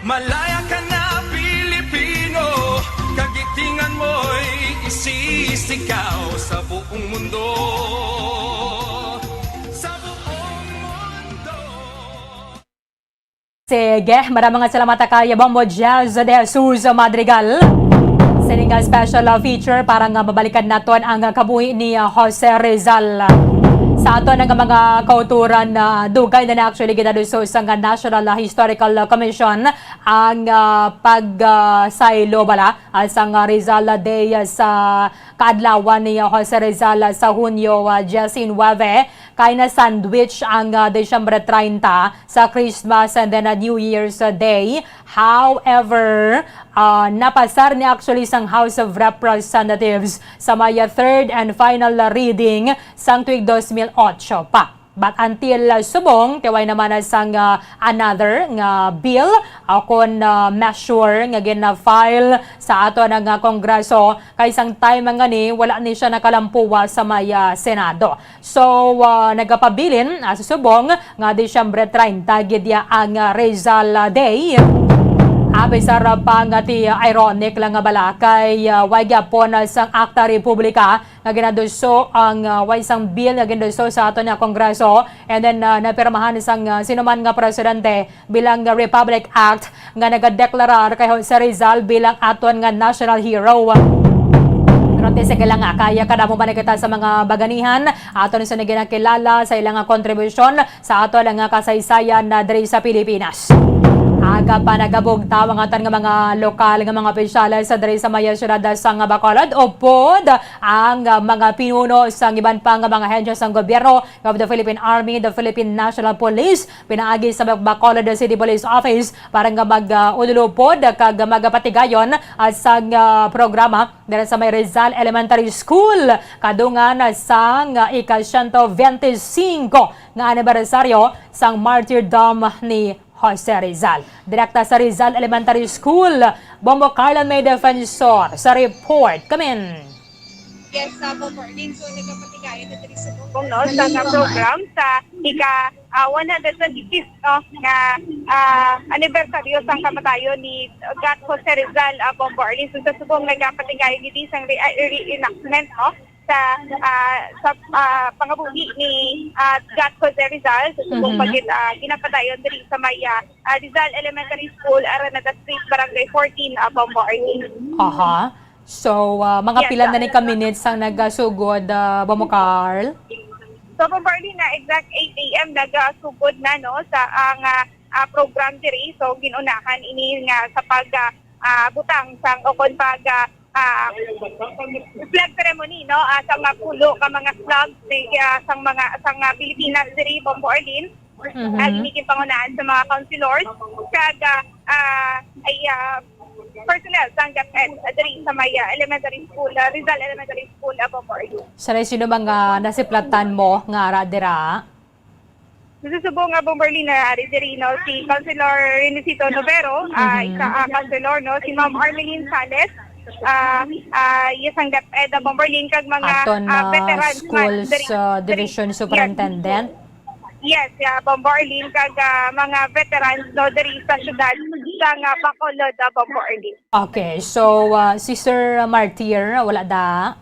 Malaya ka na, Pilipino, kagitingan mo'y isisigaw sa buong mundo, sa buong mundo. Sige, maraming nga salamat kay Bombo Jazz de Jesus Madrigal. Sining nga special, uh, feature para nga mabalikan naton ang, uh, kabuhi ni, uh, Jose Rizal. Sa aton nga mga kauturan, uh, dugay na na actually ginaduso sang, uh, National, uh, Historical, uh, Commission ang, ah, pag, ah, saylo bala, ah, sang, ah, Rizal Day, ah, sa kaadlawan ni, ah, Jose Rizal, ah, sa Hunyo, ah, diecinuebe, kay na-sandwich ang, ah, Disyembre treinta sa Christmas and then, ah, New Year's, ah, Day. However, ah, napasar ni actually sang House of Representatives sa may, ah, third and final, ah, reading sang tuig dos mil otso pa. But until, uh, subong, tiway naman na sang, uh, another nga bill, uh, kon, uh, measure nga gina-file sa ato na nga Kongreso, kay sang time nga ni, wala ni siya nakalampuwa sa may, uh, Senado. So, uh, nagapabilin, uh, sa subong nga Disyembre treinta gid ya ang, uh, Rizal, uh, Day. Abisar pa nga ti ironic lang nga bala kay, ah, way gyapon, ah, sang Akta Republika nga ginaduso ang, ah, way sang bill nga ginaduso sa aton nga Kongreso, and then, ah, napirmahan sang, ah, sinuman nga presidente bilang, ah, Republic Act nga nagadeklarar kay Jose Rizal bilang aton nga national hero. Pero ti sige lang nga, kaya kadamo ba na kita sa mga baganihan aton sa naginakilala sa ilang nga kontribusyon sa ato lang nga kasaysayan na diri sa Pilipinas. Aga pa nagabugtaw ang aton nga mga lokal nga mga opisyales sa diri sa maya siyudad sang Bacolod, upod ang mga pinuno sang iban pa nga mga ahensya sang gobyerno, of the Philippine Army, the Philippine National Police, pinaagi sa Bacolod City Police Office para nga mag-ululupod kag magapatigayon, ah, sang, ah, programa dira sa may Rizal Elementary School, kadungan sang ika-siyento bente singko nga anibersaryo sang martyrdom ni Jose Rizal. Direkta sa Rizal Elementary School, Bombo Carl may defensor sa report. Kamin. Yes, sa Bombo Arlene, so nagapatigayon na diri sa Bombo, no, sa nga program sa ika, ah, one hundred twenty-fifth, no, nga, ah, anibersaryo sang kamatayon ni Gat Jose Rizal, ah, Bombo Arlene. So, sa subong nagapatigayon ni sang re-, ah, reenactment, no, sa, ah, sa, ah, pangabuhi ni, ah, Gat Jose Rizal. Sa subong Mhm. pagin-, ah, ginapadayon diri sa may, ah, ah, Rizal Elementary School, Aranada Street, Barangay fourteen, ah, Bombo Arlene. Aha. So, ah, mga Yes, pila na sir. ni ka minutes ang nagasugod, ah, Bombo Carl? So, Bombo Arlene, na exact eight A M nagasugod na, no, sa ang, ah, ah, program diri. So, ginunahan ini nga sa pag, ah, ah, butang sang o kon pag, ah, ah, flag ceremony, no, ah, sa mga pulo ka mga flag, ah, sang mga, sang, ah, Pilipinas diri, Bombo Arlene. Mhm. Ah, ini ginpangunahan sa mga councilors kag, ah, ah, ay, ah, personnel sang DepEd, ah, diri sa may, ah, elementary school, ah, Rizal Elementary School, ah, Bombo Arlene. Sa sino mga nasiplatan mo nga ara dira? Sa subong nga Bombo Arlene, ah, ari diri, no, si Councilor Renesito Novero, ah, Mhm. isa, ah, councilor, no, si Ma'am Armelin Sales, ah, ah, iya sang DepEd, ah, Bombo Arlene, kag mga, Aton, ah, ah, veterans man schools, diri, ah, diri. Division Yes. Superintendent. Yes, yeah, Bombo Arlene, kag, ah, mga veterans, no, diri sa syudad sa nga Bacolod, ah, Bombo Arlene. Okay, so, ah, si Sir Martir, wala da?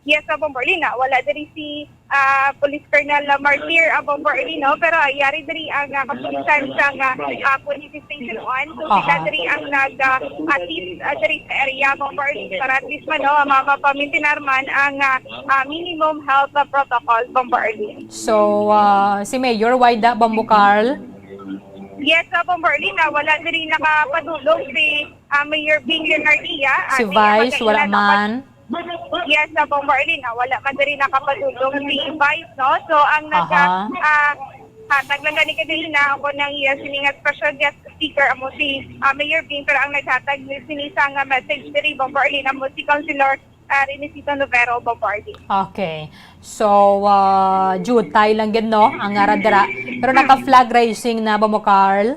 Yes, ah, Bombo Arlene, ah, wala diri si, ah, Police Colonel, ah, Martir, ah, Bombo Arlene, no, pero, ah, yari diri ang, ah, kapulisan sa, ah, ah, police station one. So, sila Aha. diri ang nag, ah, assist, ah, diri sa area, Bombo Arlene, para at least man, no, mapamintinar man ang, ah, ah, minimum health, ah, protocol, Bombo Arlene. So, ah, si Mayor Wida Bombo Carl? Yes, ah, Bombo Arlene, ah, wala diri nakapadulong si, ah, Mayor Bing Leonardia. Ah, Si si Vice, wala Emma Gaina, no? man? Yes, ah, Bombo Arlene, ah, wala man diri nakapadulong si Vice, no? So, ang nag-, Aha. ah, hatag lang gani kagaina ako ng iya sini nga special guest speaker, amo si, ah, Mayor Bing, pero ang naghatag ni sini sa nga message diri, Bombo Arlene, amo si Councilor, ah, Renesito Novero, Bombo Arlene. Okay. So, ah, jutay lang gid, no, ang ara dira. Pero naka-flag raising na ba mo, Carl?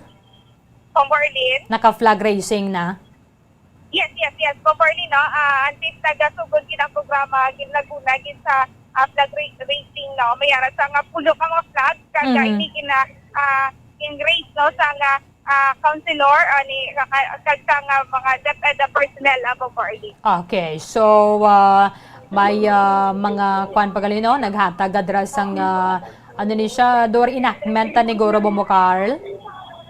Bombo Arlene? Naka-flag raising na? Yes, yes, yes. Bombo Arlene, no, ah, antes nagasugod gid ang programa, gid Laguna, gid sa, ah, flag ra-, raising, no, may ara sa nga pulo ka mga flag, kag Mhm. ini gina, ah, in raise, no, sa nga, ah, councilor, ah, ni, ka-, ka-, kag sa nga mga DepEd personnel, ah, Bombo Arlene. Okay. So, ah, may, ah, mga kuan pa gali, no? Naghatag ka dira sang, ah, ano ni siya, door enactment ta ni Guro Bombo Carl?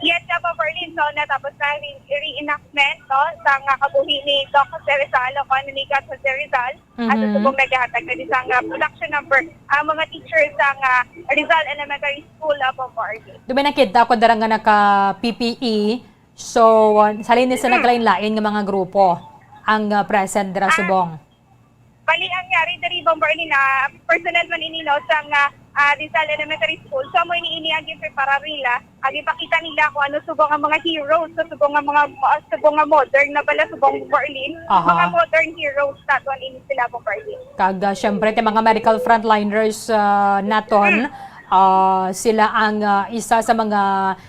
Yes, ah, Bombo Arlene. So, natapos na rin reenactment, no, sa nga kabuhi ni Doc Jose Rizal, o kung ano ni Gat Jose Rizal. At Mhm. subong naghahatag na di sang, ah, production number ang mga teachers sa nga Rizal Elementary School, ah, Bombo Arlene. Doon may nakita ko dara nga naka P P E. So, uh, sa linis sa Mm. naglain-lain nga mga grupo ang, uh, present dira Ah. subong. Bali, ang yari diri, Bombo Arlene, ah, personal man ini, no, sa nga, ah, Rizal Elementary School. So, amo ini, ini ang ginpreparar nila. Ang ipakita nila kung ano subong ang mga heroes, so, subong ang mga, ah, subong nga modern na bala, subong, Bombo Arlene. Aha. Mga modern heroes naton ini sila, Bombo Arlene. Kag, ah, syempre, ti mga medical frontliners, ah, naton, Mm. ah, sila ang, ah, isa sa mga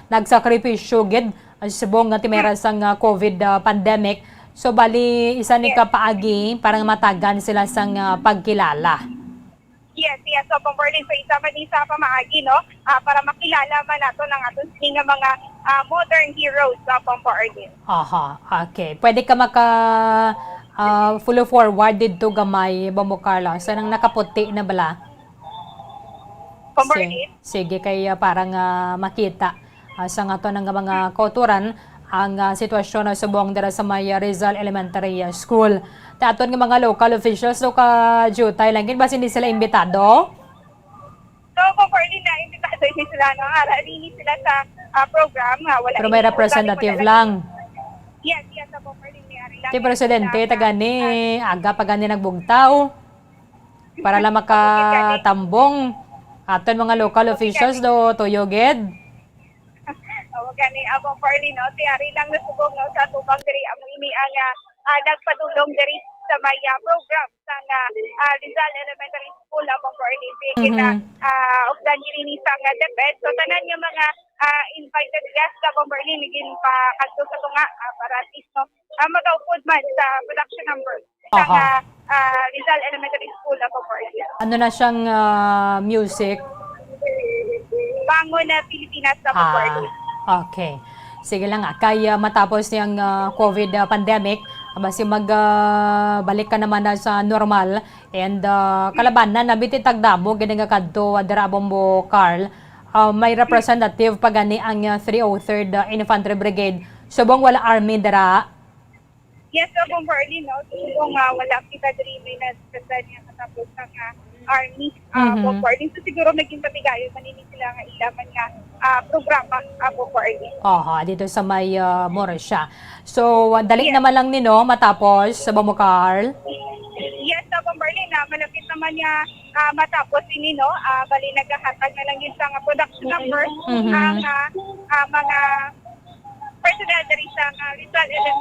nagsakripisyo gid, ah, subong nga ti may Mm. ra sang, ah, COVID, ah, pandemic. So, bali, isa ni Yes. ka paagi para nga matagan sila sang, ah, pagkilala. Yes, yes, Bombo Arlene. So, isa man ni sa pamaagi, no? Ah, para makilala man nato ng aton sini nga mga ah, modern heroes, Bombo Arlene. Aha, okay. Pwede ka maka ah, follow forward didto gamay, Bombo Carla. Sa nang nakaputi na bala? Bombo Si- Arlene? Sige, kay ah, parang ah, makita ah, sa nga to nga mga kauturan ang ah, sitwasyon na subong dira sa may ah, Rizal Elementary ah, School. Ta aton nga mga local officials do ka jutay lang gid basi hindi sila imbitado. So, Bombo Arlene, na imbitado ni sila, no? Ara, rini sila sa ah, program nga wala Pero may ini- representative wala- lang. Yes, yes, Bombo Arlene, may ari lang. Ti presidente taga ni aga pa gani nagbugtaw para lang makatambong aton mga local officials do tuyo gid. O gani, Bombo Arlene, no? Si ari lang nasubong, no, sa tubang diri, amo ini ang ah, ah, nagpadulong diri sa may ah, program sa ah, ah, Rizal Elementary School, Bombo Arlene. Sige na, Mhm. ah, ugdan diri ni sa nga DepEd. So, tanan nga mga ah, invited guests, Bombo Arlene, ginpakadto sa tunga ah, para at least, no, ah, magaupod man sa production number sa Aha. ah, Rizal Elementary School, Bombo Arlene. Ano na siyang ah, music? Bangon na Pilipinas, Bombo Arlene. Ah, okay. Sige lang nga. Kay ah, matapos niyang ah, COVID ah, pandemic, basi mag ah, balik ka naman na sa normal. And ah, kalabanan na biti tagdamo gid nga kadto ah, dira Bombo Carl. Ah, may representative pa gani ang ah, three oh third ah, Infantry Brigade. Subong wala army dira. Yes, so, Bombo Arlene, no? So, kung ah, wala kita diri, may nagkasal niya katapos ang ah, army, ah, Mhm. Bombo Arlene. So, siguro naging patigayon man ini sila nga ila man nga ah, programa, ah, Bombo Arlene. Aha, dito sa may ah, Murcia. So, ah, dali Yes. naman lang nino matapos sa Bombo Carl. Yes, sa Bombo Arlene, na malapit naman niya ah, matapos ini, no? Ah, bali, naghahatag na lang yun sa nga production number Mhm. ang ah, ah, mga personnel diri sa ah, Rizal Elementary